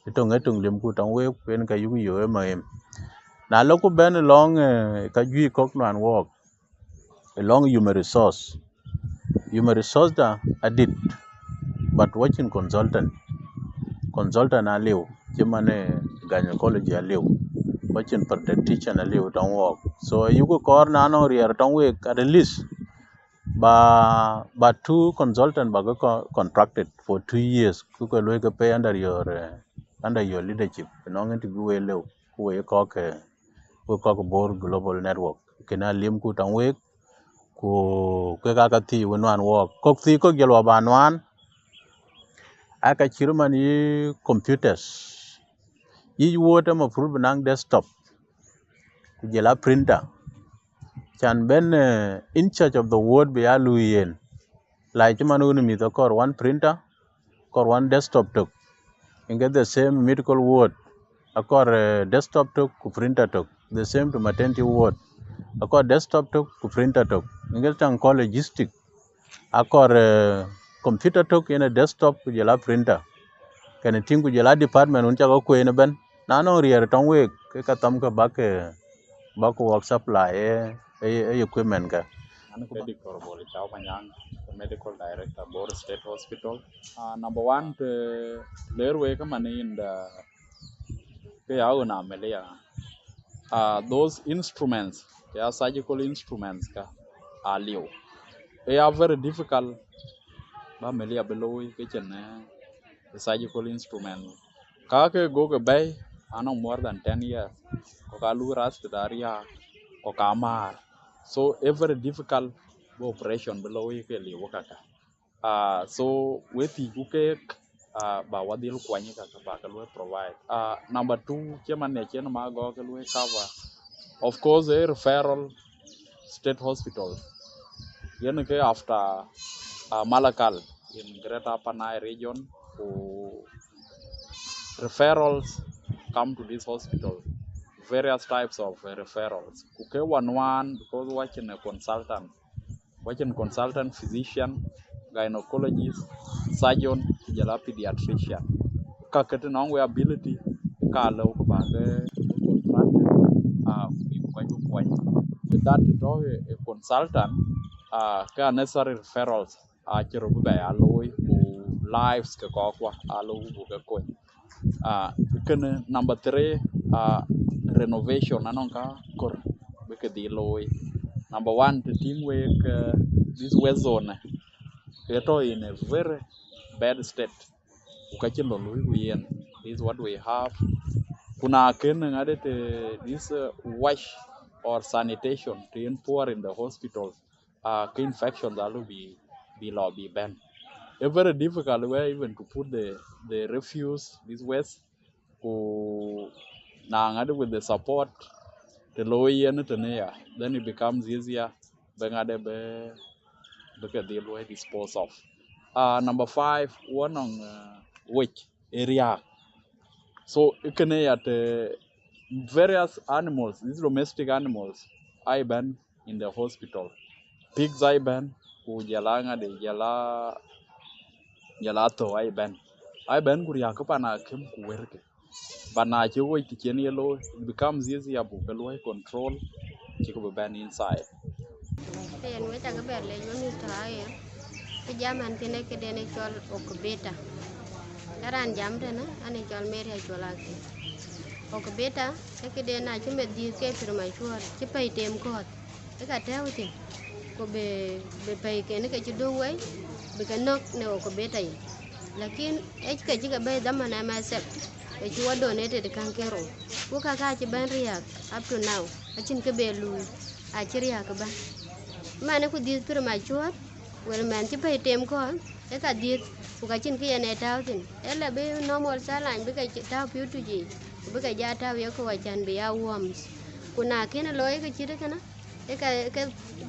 Ë töŋ ë töŋ liemku tɔŋ week, ku yen ka yuk yök ë muhim. Na lɔku bɛ̈n ë lɔŋ, eh, ka juëc kɔ̈k nuan wɔɔk, ë lɔŋ human resource. Human resource da adït, but wɔ cïn consultant. Consultant aliu, cï man ë gynecology aliu, wɔ cïn pediatrician aliu tɔŋ wɔɔk. So ayuk kɔɔr na nɔŋ riɛɛr tɔŋ week, at least ba, ba two consultant ba ke co-, contracted for two years, ku ke luɔi ke pay under your, eh, under your leadership. Nɔŋ yen të bï we lëu, ku we kɔ̈k, eh, we kɔ̈k Bor Global Network. Kën a liemku tɔŋ week, ku kek aa ka thii we nuan wɔɔk. Kɔ̈k thii kɔ̈k jɔl wɔ ba nuan, aa ka cït man yï computers. Each ward ë mafrut bï naŋ desktop ku jɔl a printer, can bɛ̈n in charge of the ward bï ya luui yen. Like cï man wun mïth akɔɔr one printer, akɔɔr one desktop tök. Yen ke the same medical ward, akɔɔr desktop tök ku printer tök. The same to maternity ward, akɔɔr desktop tök ku printer tök. Yen ke taŋ kɔɔr logistic, akɔɔr computer tök yen a desktop ku jɔl a printer. Kën tïŋ ku jɔl a department wun cakë kueen ëbɛ̈n, na nɔŋ riɛɛr tɔŋ week, ke ka thɔmkë bäk bäk wɔk supply ë equipment kë. An, ke Doctor Bol Chau Manyang, ke Medical Director, Bor State Hospital. Uh, number one, të leer wek ëmën in the, ke ya ɣön amelia. Uh, those instruments, ke ya surgical instruments ka, aliu. They are very difficult ba amelia bï looi ke cïn surgical instrument. Ka ke gokë bɛ̈i anɔŋ more than ten years, kɔ̈k aa luk rust da riääk, kɔ̈k aa määr. So ë very difficult bï operation bï looi ke liu kaka. Uh, so we thiëcku keek, uh, ba wadhil kuany kaka ba ke luɔi provide. Uh, number two, cï man ë cïn ma gɔɔk ke luɔi cover. Of course, a referral state hospital. Yen ke after uh, Malakal in Greater Upper Nile region, ku referrals come to this hospital, various types of uh, referrals. Ku ke one one, because watching a consultant, watching consultant physician, gynecologist, surgeon, ku jɔl a pediatrician. Ka ke të nɔŋ we ability, ka lëu ku ba ke contract, uh, ku bï ku kɔc ku kuany. With that, to a consultant, uh, ke necessary referrals acï röt bï bɛ ya looi, ku lives ke kɔckuɔ aa lëu ku buk ke kony. Uh, kënë number three, uh, renovation anɔŋ ka kɔɔr bï ke dhil looi. Number one, të tïŋ wek, uh, this west zone, ke tɔ̈ in a very bad state. Ku ka cïn lɔ luui ku yen, this is what we have. Ku na kën ŋadë të this uh, wash or sanitation të yen poor in the hospital, uh, ke infections alu bï bï lɔ bï bɛ̈n. It's very difficult where even to put the the refuse, this waste, ku na ŋadë with the support, të looi yen tënë ya, then it becomes easier bï ŋadë bï bï ke dhil luɔi dispose of. Uh, number five, wɔ nɔŋ uh, wec ë riääk. So kënë ya të various animals, these domestic animals, aa bɛ̈n in the hospital. Pigs aa bɛ̈n, ku jɔl a ŋadë, jɔl a jɔl a thou aa bɛ̈n. Aa bɛ̈n ku riääk ke pan akïm ku wërkë. But na cï wec të cïn ye looi, it becomes easier buk ke luɔi control, cï ke bï bɛ̈n inside. Yen wec akë bɛ̈n lec wën mïth tɔ̈ aɣeer, kë jam ɛn thïn ë këden ë cɔl okbeta. Ë raan jam tënë, an ë cɔl Mary Acuɔl Akë. Okbeta, ë këden acï meth dhiëth ke premature, cï pɛ̈i tem kɔ̈th. Ë ka tɛ̈ɛ̈u thïn, ku bï bï pɛ̈iken ke cï duk wei, bï ke nɔ̈k në okbeta yic. Lakin ë ke cï ke bɛ̈i dhaman M S F, ke cï wɔ donated käŋ ke rou. Ku ka ka cï bɛ̈n riääk up to now, acïn kë be luui, acï riääk ëbɛ̈n. Mɛn ë ku dhiëth premature, wël mɛn cï pɛ̈i tem kɔ̈th, ë ka dhiëth, ku ka cïn kë yen ee tääu thïn. Ë lë bï normal saline bï ke tääu pïu tuc yiic, ku bï ke ja tääu ye kɔ̈u acän bï ya worms. Ku na kën looi ke cït kënë, ë ke ke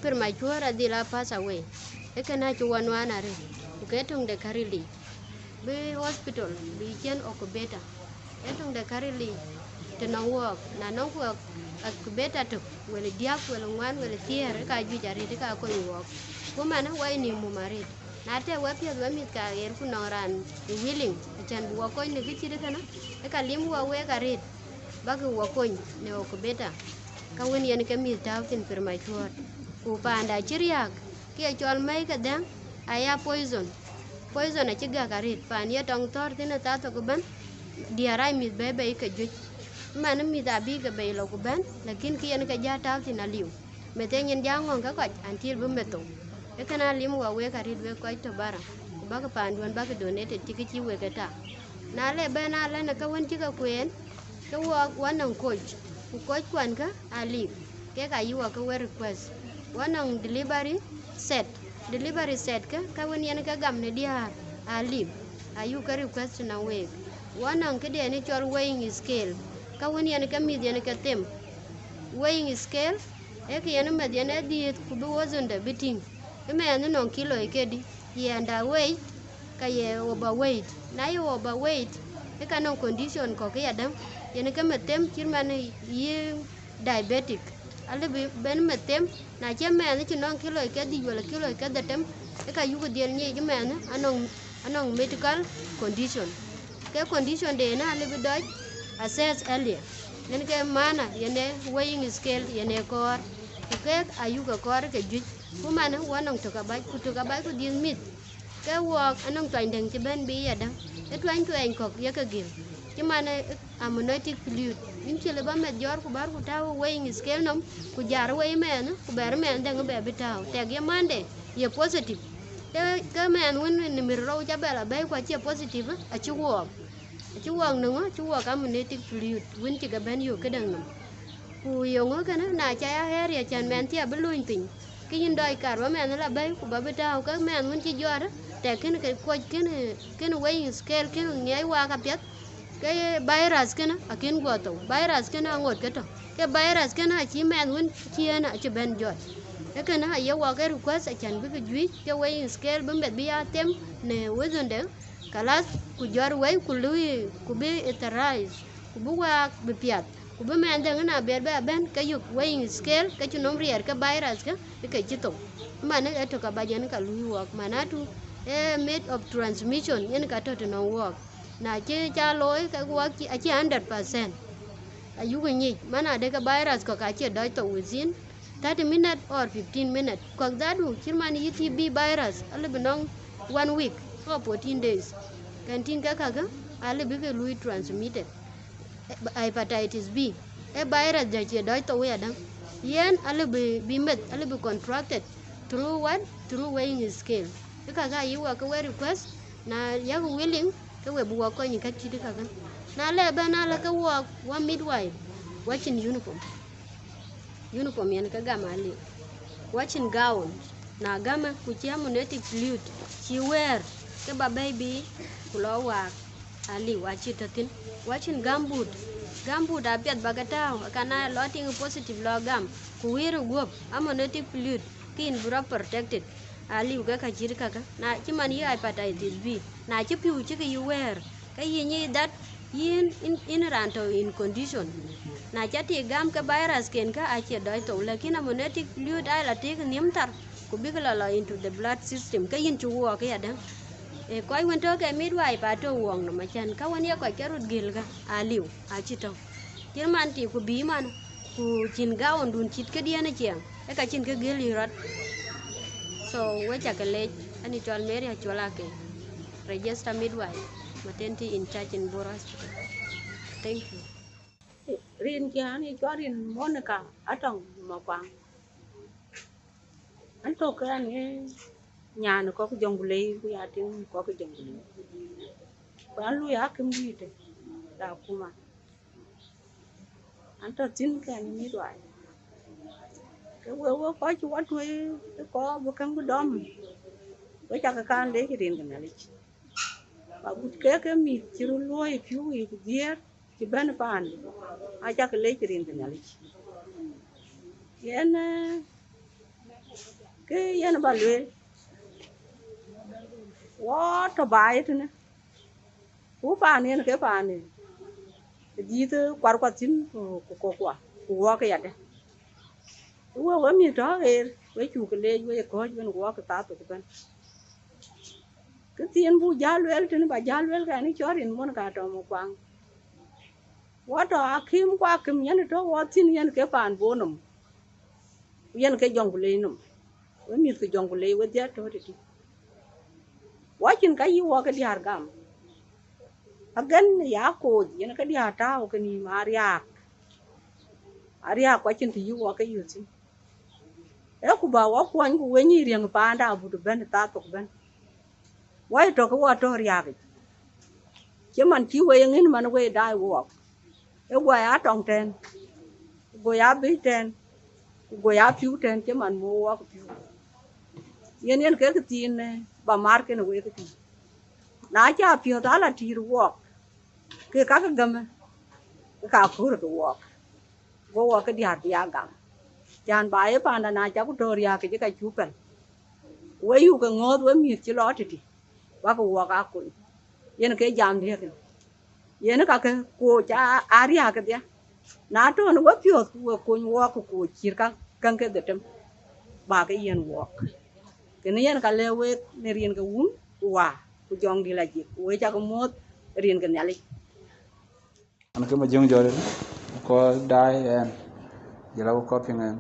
premature adhil a pass away. Ë kënë acï wɔ nuan arëët, ku ke töŋ de käric liic. Bï hospital bï cïn okbeta, ë töŋ de käric liic të nɔŋ wɔɔk, na nɔŋku okbeta tök, wël diäk, wël ŋuan, wël thiëër, ë ka juëc arëët, ë ka kony wɔɔk. Ku man wɔ ye nïïm mum arëët. Na tɛ̈ wɛpiɛth wɛmïth ka ɣer ku nɔŋ raan ë willing, acän bï wɔ kony në kë cït kënë, ë ka lim wɔ wek arëët, bäkï wɔ kony në okbeta, ka wën yen ke mïth tääu thïn premature. Ku paanda cï riääk, kë ye cɔl mɛ̈i ke dhɛ̈ŋ, aya poison. Poison acï gäk arëët, paan ye tɔŋ thɔ̈r thïn ë thathok ëbɛ̈n, diäär aa mïth bɛ̈ɛ̈i bei ke juëc. Man mïth abï ke bei lɔ ku bɛ̈n, lakin kë yen ke ja tääu thïn aliu. Meth ë nyin ja ŋɔ̈ŋ ke kɔc until bï meth thou. Ë kënë alim wɔ wek arëët wek kɔc tɔ̈ bara, ku bäkï paanduɔ̈n bäkï donated cï kë cï wek ë tak. Na le bɛ̈n alɛ̈n ë ke wën cï ke kueen, ke wɔ wɔ nɔŋ koc, ku koc kuɔnkä aliu, kek ayï wɔ ke we request. Wɔ nɔŋ delivery set, delivery set kë, ke wën yen ke gam në diäär aliu, ayï ke request nɔŋ week. Wɔ nɔŋ këden ë cɔl weighing scale, ka wën yen ke mïth yen ke them. Weighing scale ee kë yen meth yen ë dhiëëth ku bï wazunde bï tïŋ, ë mɛɛn ë nɔŋ kiloi kedï, ye underweight ka ye overweight. Na ye overweight, ë ka nɔŋ condition kɔ̈k ë yadäŋ, yen ke meth them cït man yï diabetic, alëbï ben meth them. Na cie mɛɛn cï nɔŋ kiloi kedhie wala kiloi kedhetem, ë ka yuk dhiel nyic mɛɛn anɔŋ, anɔŋ medical condition. Ke condition de ënë alëbï dɔc assess earlier. Yen ke maana yen ë weighing scale yen ë kɔɔr, ku keek ayuk ke kɔɔr ke juëc. Ku man wɔ nɔŋ tök abac, ku tök abac ku dhiëth mïth. Ke wɔɔk anɔŋ tuany dɛ̈ŋ cï bɛ̈n bï yadäŋ, ë tuany tuɛɛny kɔ̈k ye ke gël, cï man ë amniotic fluid. Yïn cï lëu ba meth jɔ̈ɔ̈r ku bär ku tääu weighing scale nɔm, ku jar wei mɛɛn, ku bɛ̈r mɛɛn dɛ̈ŋ bɛ bï tääu. Tɛk ye Monday ye positive, ke, ke mɛɛn wën në mïr rou ca bɛ la bɛ̈i ku acie positive, acï wɔɔk. Acï wɔɔk në ŋö? Acï wɔɔk amniotic fluid wën cï ke bɛ̈n yök këdäŋ nɔm. Ku yeŋö kënë? Na ca ya area cän mɛɛn thii abï luny piny, ke yïn dɔc kar ba mɛɛn la bɛ̈i ku ba bï tääu, ke mɛɛn wën cï jɔt, tɛk kënë ke kuɔc kënë, kënë weighing scale kënë ŋiɛc waak apiɛth, ke virus kënë akën guɔ thou. Virus kënë aŋot ke tɔ̈, ke virus kënë acï mɛɛn wën cï yen acï bɛ̈n jɔt. Ee kënë aye wɔɔk ke request acän bï ke juëc ke weighing scale bï meth bï ya them në wazunde, kalas, ku jɔt wei ku luui ku bï sterilize, ku bï waak bï piath, ku bï mɛɛn dɛ̈ŋ ëna ber bɛ bɛ̈n ke yök weighing scale ke cï nɔm riɛɛr ke virus ke, ke cï thou. Manë ë tök abac yen ka luui wɔɔk, manatu ee mode of transmission yen ka tɔ̈ të nɔŋ wɔɔk. Na cï ca looi ke wɔɔk cï, acï hundred percent. Ayuk nyic, man adë ke virus kɔ̈k acie dɔc thou within thirty minute or fifteen minute. Kɔ̈k dhadu cït man yï T B virus, alëbï nɔŋ one week or fourteen days. Kɛn tïŋ ke kakë, alëbï ke luui transmitted. Hepatitis B ee virus dɛ̈ cie dɔc thou yadäŋ. Yen alëbï bï meth, alëbï contracted through what? Through weighing scale. Ke kakë ayï wɔɔk ke we request, na yak willing, ke we bï wɔɔk kony ë ka cït kakë. Na le bɛ̈n alë ke wɔɔk, wɔ midwife, wɔ cïn uniform. Uniform yen ke gam aliu. Wɔ cïn gown, na gamë ku cï amniotic fluid cï wɛɛr, ke ba baby ku lɔ waak, aliu acï tɔ̈ thïn. Wɔ cïn gumboot, gumboot apiɛth ba ke tääu, ka na lɔ tiŋ positive lɔ gam, ku wëër guɔ̈p amniotic fluid, ke yïn bï rɔt protected, aliu ke ka cït kakë. Na cï man yï hepatitis B, na cï pïu cï ke yï wɛɛr, ke yï nyic that yïn, yïn, yïn raan tɔ̈ in condition. Na ca tik gam ke virus ken kä acie dɔc thou, lakin amniotic fluid aa la tik nhiëm thar, ku bïk lɔ lɔ into the blood system, ke yïn cï wɔɔk yadäŋ. Ee kɔc wën tɔ̈ ke midwife atɔ̈ wɔɔk nɔm acän, ka wën ye kɔc ke röt gël kä, aliu acï tɔ̈. Cït man tik ku bï man, ku cïn gown dun cït këdiɛ̈n ë ciɛɛŋ, ee ka cïn kë gël yï rɔt. So, we ca ke leec, ani cɔl Mary Acuɔl Akeny, register midwife, maternity in charge in Bor Hospital. Thank you. Rin kiɛ̈n ë cɔl rin Monica Atɔŋ Makuaŋ. An tök ke an ë nyan kɔ̈k Jɔŋkulei, ku ya tiŋ kɔ̈k Jɔŋkulei. Ku an lui akim dïït da kuma. An tɔ̈ thïn kɛn midwife. Ke we, we kɔc cï wɔ tuɔi ë kɔɔr bï käŋ bï dɔm. We cakë kan leec rin ke Nhialic. Ba gut ke ke mïth cï röt luɔ̈i ë piu yiic ku dhiëër cï bɛ̈n paan, acakë leec rin ke Nhialic. Yen, eh, kë yen ba lueel, wɔ tɔ̈ baai tënë, ku paan yen ke paan ë dïïth kuarkua thïn, ku, ku kokua, ku wɔɔk yadë. Ku we, we mïth tɔ̈ ɣeer, we cuk leec, we kɔ̈ɔ̈c ben wɔɔk thaa thok ëbɛ̈n. Kë thiin buk jäl lueel tënë, ba jäl lueel kɛn ë cɔl rin Monica Atɔŋ Makuaŋ. Wɔ tɔ̈ akim, ku akim yen tɔ̈ wɔ thïn yen ke paan Bor nɔm, ku yen ke Jɔŋkulei nɔm. We mïth ke Jɔŋkulei wedhie tɔ̈ tëtï. Wɔ cïn ka yï wɔ ke diäär gam. Agen ya kooc yen ke diäär tääu ke nïïm ariääk. Ariääk ku acïn të yï wɔ ke yök thïn. Ee ku ba wɔ kuɔny ku we nyïï riäŋ paanda abut bɛ̈n thaa thok bɛ̈n. Wɔ ye tɔ̈ ke wɔ tɔ̈ riääk yic. Cï man cï we ye ŋïn man we daai wɔɔk. Ee guɔ ya tɔŋ tɛ̈n, ku guɔ ya bïc tɛ̈n, ku guɔ ya piu tɛ̈n cï man muk wɔɔk piu. Yen yen kek thiin, eh, ba mar kënë wek këtï. Na ca piɔ̈ɔ̈th ala tïït wɔɔk, Ke ka ke gämë, ke ka köör ke wɔɔk, go wɔɔk ke diäär bï ya gam. Cän ba ye panda na cak ku tɔ̈ riääk ke cï ka cuk pɛ̈l. We yuk ke ŋɔ̈ɔ̈th we mïth cï lɔ tëtï, wak wɔɔk aa kony. Yen ke jam diëëk. Yen ka ke kuɔɔc aa riääk kedhie. Na tɔ̈ në we piɔ̈ɔ̈th ku we kony wɔɔk ku kuɔɔc cït ka käŋ ke dhetem, ba ke yiɛ̈n wɔɔk. Kënë yen ka lëu wek në rin ke Wun ku Wä ku Jɔŋdït Lajik, ku we cak muɔ̈ɔ̈th rin ke Nhialic. An, ke Majöŋ Jɔt, kɔc daai ɛn, jɔl a kɔc piŋ ɛn.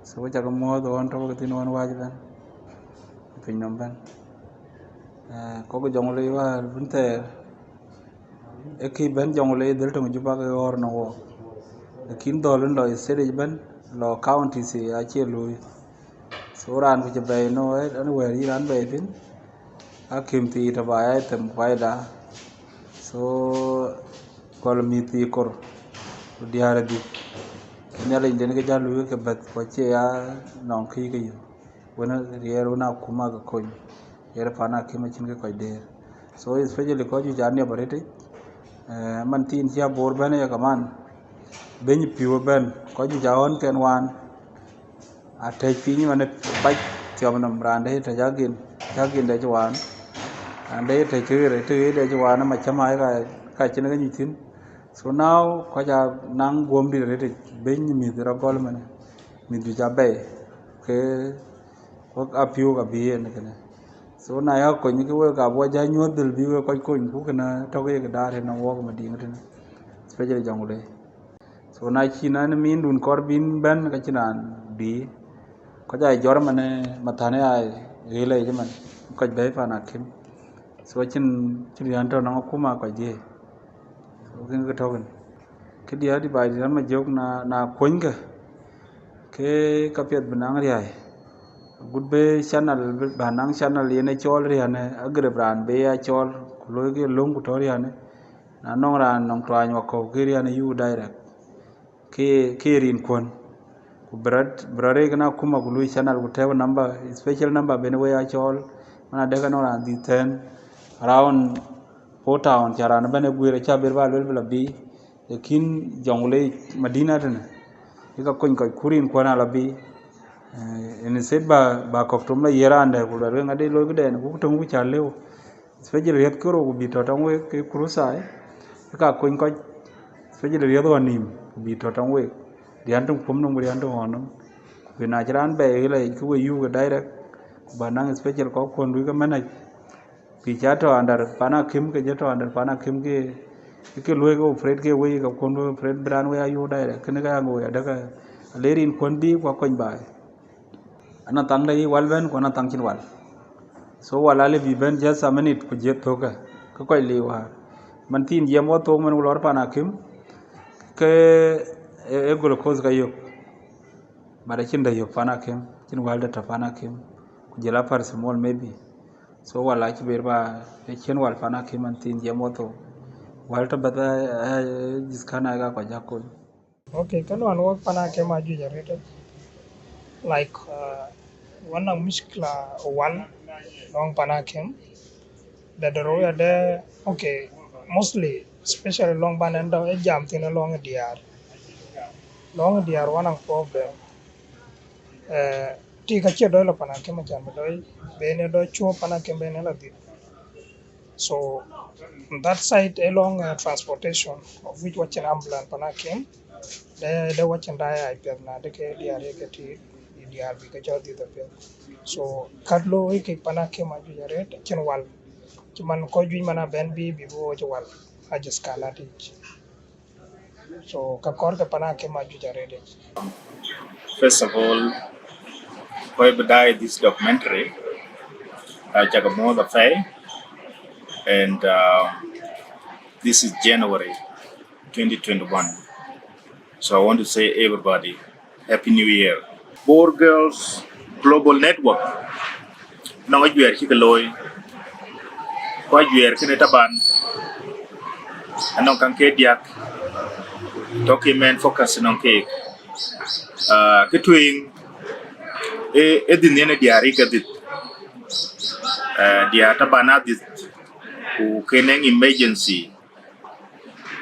So, we cak muɔ̈ɔ̈th ɣɔn tɔ̈ ke thïn ɣɔn wääc ëbɛ̈n, piny nɔm ëbɛ̈n. Eh, kɔc ke Jɔŋlei wäär bïn thɛɛr, ee kë bɛ̈n Jɔŋlei dhël töŋ Juba ke ɣɔ̈r në wɔɔk. Lakin dhɔ̈l wën lɔ state ëbɛ̈n, lɔ counties acie looi. So, raan ku cï bɛ̈ɛ̈i, no, eh, ɛn wɛ̈ɛ̈r yï raan bɛ̈ɛ̈i thïn, akïm thii tɔ̈ ba ya them kuaida. So, gɔl mïth thii kor, ku diäär adhïc. Nhialic den ke jal luui ke bɛ̈th, ku acie ya nɔŋ kë yï ke yök. Wën riɛɛr wën akuma ke kony, riɛɛr pan akïm acïn ke kɔc dëër. So, especially kɔc juëc aa niɔp arëtic, eh, man thiin cï Abor bɛ̈n aya kaman, bɛ̈ny pïu ëbɛ̈n, kɔc juëc aa ɣɔ̈nkɛn waan, atɛ̈c piny man ë pac thiɔm nɔm, raan dɛ̈ tɛ̈c agen, cä agen dɛ̈ cï waan, raan dɛ̈ tɛ̈c tëɣer, tëɣer dɛ̈ cï waan, ama cäm ai ka, ka cïn ke nyuc thïn. So now kɔc aa naŋ guɔ̈mdït arëtic, bɛ̈ny mïth rɔt gɔl ëmënë, mïth juëc abɛ̈i, ke wek apiu ka bï yen kënë. So na ya kony ke wek abï wɔ jɔ nyuɔ̈th dhil bï wek kɔc kony, ku kënë tɔ̈ ke ye kë daar ënɔŋ wɔɔk Madiŋ tënë, especially Jɔŋlei. So na cïn an mindun kɔɔr bïn bɛ̈n, ka cïn raan bï. Kɔc aa jɔt ëmënë, mathan aa ɣil ë yic ëmën, kɔc bɛ̈ɛ̈i pan akïm. So acïn, cïn riän tɔ̈ nɔŋ akuma kɔc dhiëëi. So kënë ke tɔ̈ kënë. Këdï adï ba dït an Majöŋ, na, na kuɔ̈nykë, ke ka piɛth bï naŋ riäi. Agut bï channel, bï, bä naŋ channel yen ë cɔɔl riän ë, agrep raan bï ya cɔɔl, ku looi ke löŋ ku tɔ̈ riän ë. Na nɔŋ raan nɔŋ tuany wakɔ̈u, ke riän ë yuk direct. Ke, ke rinkuɔ̈n. Ku bï rɔt, bï rɔt reec kën akuma ku lui channel ku tɛ̈ɛ̈u number, special number ben we ya cɔɔl, man adɛ̈k anɔŋ raan dhïth thɛ̈n, around Port Town, cä raan ëbɛ̈n ë guiir, acä ber ba luel bï lɔ bï, lakin Jɔŋlei Madina tënë, ke ka kony kɔc ku rinkuɔ̈n ala bï. Eh, instead ba, ba kɔ̈k tom la yiëë raan dɛ̈, ku luɛl wek ŋadï loi këdɛn, ku töŋ ku cä lëu. Especially riɛth kërou ku bï tɔ̈ tɔŋ wek ke kurusai, ë ka kony kɔc, especially riɛth ɣɔn nïïm ku bï tɔ̈ tɔŋ wek, riän töŋ kuɔ̈m nɔm ku riän töŋ ɣɔn nɔm. Ku bï na cï raan bɛ̈ɛ̈i ɣil ayic ke we yuk ke direct, ku bä naŋ special kɔ̈k kuɔ̈n lui ke manage. Bï cä tɔ̈ under pan akïm, ke cä tɔ̈ under pan akïm ke, ke luɔi ke operate ke wei, ke kuɔ̈n lui operate bï raan wei a yuk direct. Kënë ka ya ŋö wei adäk, ale rinkuɔ̈n bï ku akony baai. Anɔŋ thaŋ de yï wal bɛ̈n, ku anɔŋ thaŋ cïn wal. So wal alë bï bɛ̈n just a minute ku jiëth thökë, ke kɔc liu wäär. Man thiin jiɛɛm wɔ thok man ku lɔr pan akïm, ke e, e glucose ka yök. But acïn dɛ̈ yök pan akïm, cïn wal dɛ̈ tɔ̈ pan akïm, ku jël a paracetamol maybe. So wal acï ber ba, e cïn wal pan akïm man thiin jiɛɛm wɔ thok. Wal tɔ̈ bɛ̈th, eh, eh, jïth kan aa ka kɔc akony. Okay, kë nuan wok pan akïm ajuëc arëët. Like, uh, wanaŋ mushkila wal lɔŋ pan akïm. Dɛ̈t rou ya dɛ, okay, mostly, especially lɔŋ ban ɛn dɔ, e jam thïn lɔŋ diäär. Lɔŋ diäär wanaŋ problem. Eh, ti ka cie dɔi lɔ pan akïm, acan bï dɔi, ben e dɔi cuɔp pan akïm ben e lɔ dhil. So on that side, along, uh, transportation, of which wacin ambulance pan akïm, de, de wacin dai ai piɛth na de ke diäär ye ke ti, diäär bï ke cɔl dhith apiɛth. So kat lo e kek pan akïm ajuëc arëët, cïn wal. Cï man kɔc juëc man abɛ̈n bï, bï bï wo cï wal. I just cannot teach. So ka kɔɔr ke pan akïm ajuëc arëët. First of all, kɔc bï daai this documentary, uh, cak a muɔ̈th apɛi, and, uh, this is January twenty twenty-one. So I want to say everybody, Happy New Year. Bor Girls Global Network, nɔŋ ajuɛɛr cï ke looi, ku ajuɛɛr kënë taban, anɔŋ kaŋ ke diäk, tɔ̈ ke main focus nɔŋ keek. Ah, kë tueŋ, e, e dhïth yen e diäär yï ke dhïth. Ah, diäär taban a dhïth, ku ke nɛŋ emergency.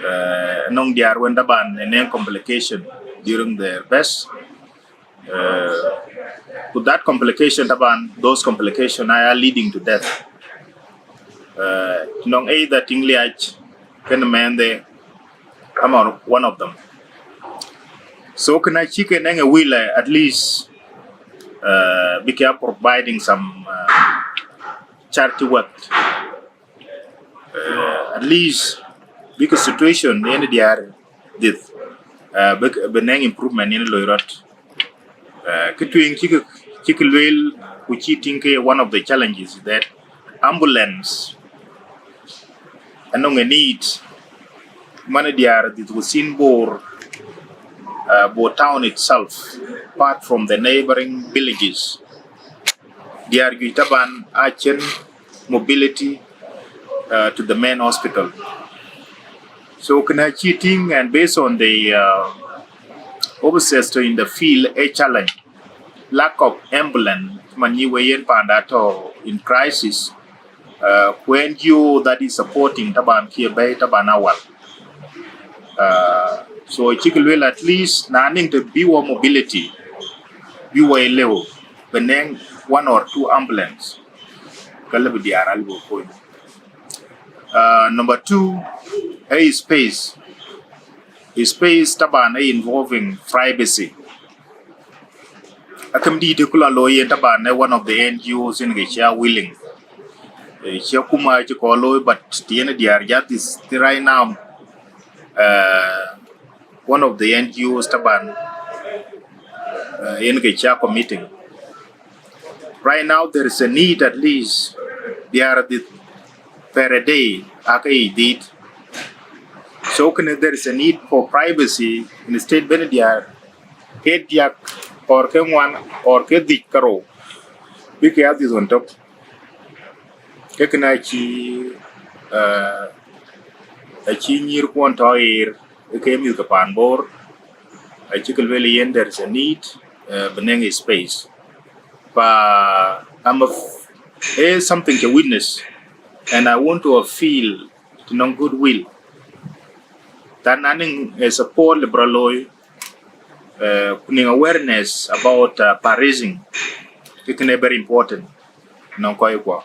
Uh, nɔŋ diäär wën taban ë nɔŋ complication during their birth. Uh, with that complication, taban, those complications are leading to death. Uh, nɔŋ either tiŋ liac kenë mɛnhde, I'm one of them. So kënë acï ke nɔŋ a will, uh, at least, uh, bï ke providing some, uh, charity work. Uh, at least bïk situation yen diäär dhiëth, uh, bïk, bï nɔŋ improvement yen loi rɔt. Uh, kë tueŋ cïk, cïk lueel ku cï tïŋ ke one of the challenges is that ambulance anɔŋ a need man diäär dhiëth within Bor, uh, Bor town itself, apart from the neighboring villages. Diäär juëc taban acïn mobility, uh, to the main hospital. So kënë acï tïŋ, and based on the, uh, officers to in the field, a challenge, lack of ambulance, man yï we yen panda tɔ̈ in crisis, uh, ku N G O that is supporting taban kie bɛ̈i taban awal. Uh, so cïk lueel at least na nɔŋ të bï wɔ mobility, bï wɔ ë lëu, bï nɔŋ one or two ambulance, ka lëu bï diäär alëu bï kony. Uh, number two, a space. Space taban a involving privacy. Akëm dït ku la looi yen taban ë one of the N G Os yen ke cia willing. Eh, cia kuma cï kɔn looi, but të yen diäär juëc dhiëth right now, uh, one of the N G Os taban, uh, yen ke cia committing. Right now, there is a need at least diäär dhiëth per a day, ake yic dhiëth. So kënë there is a need for privacy, instead bï diäär ke diäk or ke ŋuan or ke dhiëc karou, bï ke a dhiëth ɣɔn tök. Ke kënë acï, uh, acï nyïïr kuɔn tɔ̈ ɣer, ke mïth ke paan Bor, acï ke lueel yen there is a need, uh, bï nɔŋ space. But I'm a, eh, something to witness, and I want to appeal to nɔŋ goodwill that na nɔŋ, eh, support lëu bï rɔt looi, eh, ku nɔŋ awareness about, uh, fundraising. Kënë very important nɔŋ kɔc kuɔ.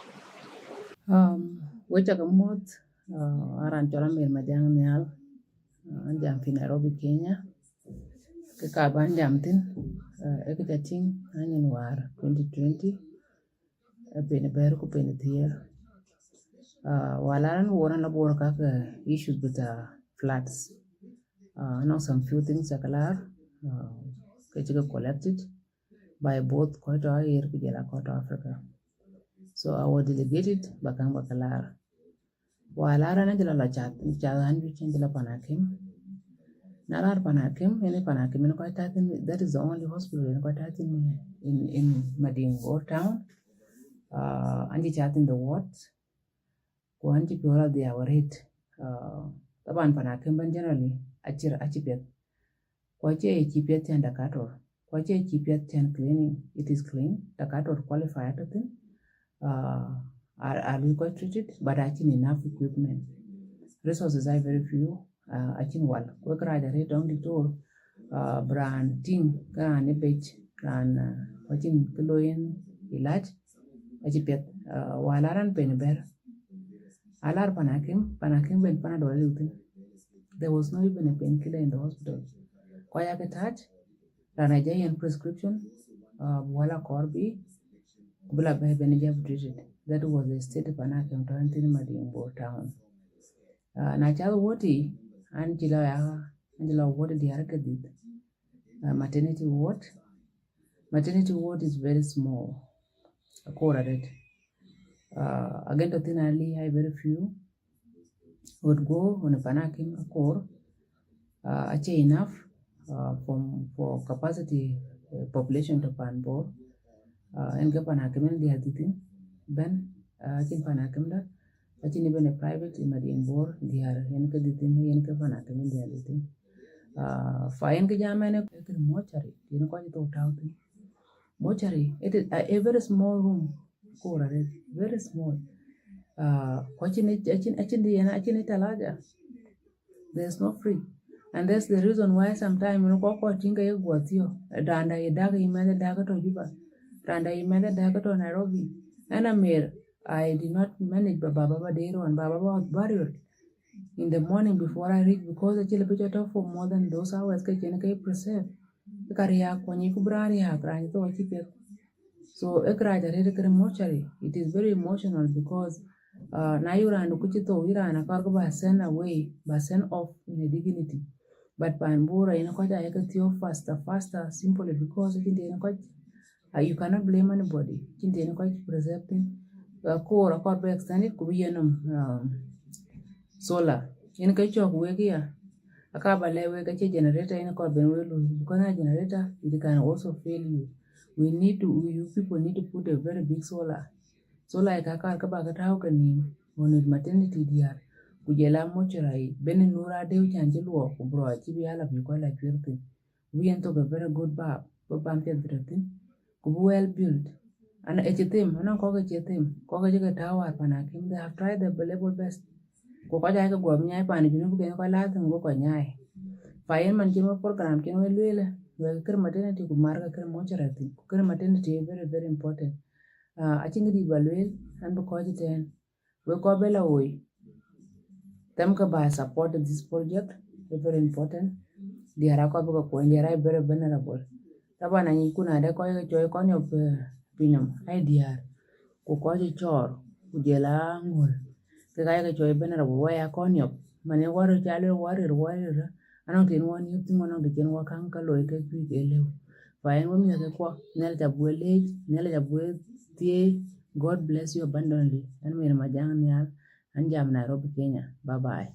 Um, we cak muɔ̈th, uh, aran cɔl Amer Majang Nhial, uh, an jam fi Nairobi, Kenya. Ke ka ban jam thïn, uh, ë kë ca tïŋ anyin wäär twenty twenty, uh, pɛɛi bɛ̈t ku pɛɛi thiëër. Uh, wäär la rɛn wor an la Bor kak, uh, issues with, uh, floods. Uh, anɔŋ some few things ca ke laar, uh, ke cï ke collected by both kɔc tɔ̈ aɣer ku jɔl a kɔc tɔ̈ Africa. So I was delegated ba käŋ ba ke laar. Wäär la rɛn an jɔl a la cath, cath an juëc an jɔl a Pan Akim. Na laar Pan Akim, yen Pan Akim yen kɔc tɔ̈ thïn, that is the only hospital yen kɔc tɔ̈ thïn in, in Madiŋ Bor town. Uh, an cï cath in the ward. Ku an cï piɔ̈u la dhiau arëët. Uh, taban Pan Akim bɛ̈n generally acï, acï piɛth. Ku acie cï piɛth cän dakator. Ku acie cï piɛth cän cleaning. It is clean. Dakator qualified atɔ̈ thïn. Uh, are, are we quite treated? But acïn enough equipment. Resources are very few. Uh, acïn wal. Ku wek rac arëët tɔŋ diktor, uh, bï raan tïŋ, ke raan ë bec, raan, uh, acïn kë looi yen ilac, acï piɛth. Uh, wäär la rɛn pɛɛi bɛ̈t. Alar Pan Akim, Pan Akim ben Panadol aliu thïn. There was no even a painkiller in the hospital. Ku aya ke tääc, raan aja yen prescription, uh, bï wal akɔɔr bï, ku bï la bɛ̈ɛ̈i ben jab treated. That was the state Pan Akim tɔ̈ thïn Madiŋ Bor town. Uh, na cath ward, an cï la ya, an cï la ward diäär ke dhiëth. Uh, maternity ward. Maternity ward is very small. Akoor arëët. Uh, again, tɔ̈ thïn ali are very few. Ward guɔ, ɣɔn Pan Akim akoor, uh, acie enough, uh, for, for capacity, uh, population tɔ̈ pan Bor. Uh, yen ke Pan Akim yen diäär dhiëth thïn. Ben, uh, acïn Pan Akim da, acïn even a private in Madiŋ Bor diäär, yen ke dhiëth thïn, yen ke Pan Akim yen diäär dhiëth thïn. Uh, fa yen ke jam yen, ë kën mortuary, yen kɔc thou tääu thïn. Mortuary, it is a, a very small room. Akoor arëët, very small. Uh, ku acïn, acïn, acïn dï yen, acïn talaja. There's no free. And that's the reason why sometimes, you know, kɔc kɔc tïŋ ke ye guɔ thiɔ̈k. Randa ye dak, ye mɛnh dak tɔ̈ Juba. Randa ye mɛnh dak tɔ̈ Nairobi. And Amer, I did not manage ba baba ba der wan, baba ba barrier in the morning before I reach, because acï lëu bï cɔk tɔ̈ for more than those hours ke cïn ke preserve. Ka riääk kuɔny ku bï raan riääk, raan thou acï piɛth. So ë kërac arëët kërë mortuary, it is very emotional because uh, na yï raan ku cï thou, yï raan akɔɔr kë ba send away, ba send off in a dignity. But pan Bor, yen kɔc ayeke thiɔ̈k faster, faster, simply because acïn tɛ̈n kɔc, uh, you cannot blame anybody. Acïn tɛ̈n kɔc preserve thïn. Uh, koor akɔɔr bï extended ku bï yen nɔm, um, solar. Yen ke cɔk wek ya, aka ba lɛ̈k wek ke cï generator yen kɔɔr ben wek lui, because na generator, it can also fail you. We need to, you people need to put a very big solar. Solar ka kɔɔr ke ba ke tääu ke nïïm, on it maternity diäär, ku jɔl a mortuary, ben nur adeu can cï luɔk, ku bro acï bï ala bï kɔc la cuer thïn. Bï yen thok a very good bab, bï bam piɛth bï tɔ̈ thïn, ku bï well built. An ë cï them, anɔŋ kɔ̈k ë cï them, kɔ̈k ë cï ke tääu war pan akim, they have tried their level best. Ku kɔc aake guɔ bï nyaai pan Junub, ken kɔc la thïn, go kɔc nyaai. Fa yen man cïn wek program cïn wek lueel, wek kër maternity ku mar ke kër mortuary thïn, ku kër maternity is very, very important. Uh, acïn kë dït ba lueel, an bï kɔc ëtɛ̈ɛ̈n. Wek kɔc bï la woi, them ke ba support this project, is very important. Diäär akɔɔr bï ke kuɔny, diäär are very vulnerable. Taban anyic kun ade kɔc ke cɔɔl kɔn yɔp, eh, pinynɔm, ai diäär, ku kɔc cï cɔɔr, ku jɔl a ŋöl. Kek aye ke cɔɔl vulnerable, wɔ ya kɔn yɔp. Man ë wär ca lueel wär rir, wär rir, anɔŋ tɛ̈n wɔ niɔp thïn, anɔŋ tɛ̈ cïn wɔ kaŋ ke looi ke cuëc ke lëu. Fa yen wɔ miäk ke kuɔ, Nhialic abï we leec, Nhialic abï we thiëëc. God bless you abundantly. An Mary Majang Nhial, an jam Nairobi, Kenya. Bye bye.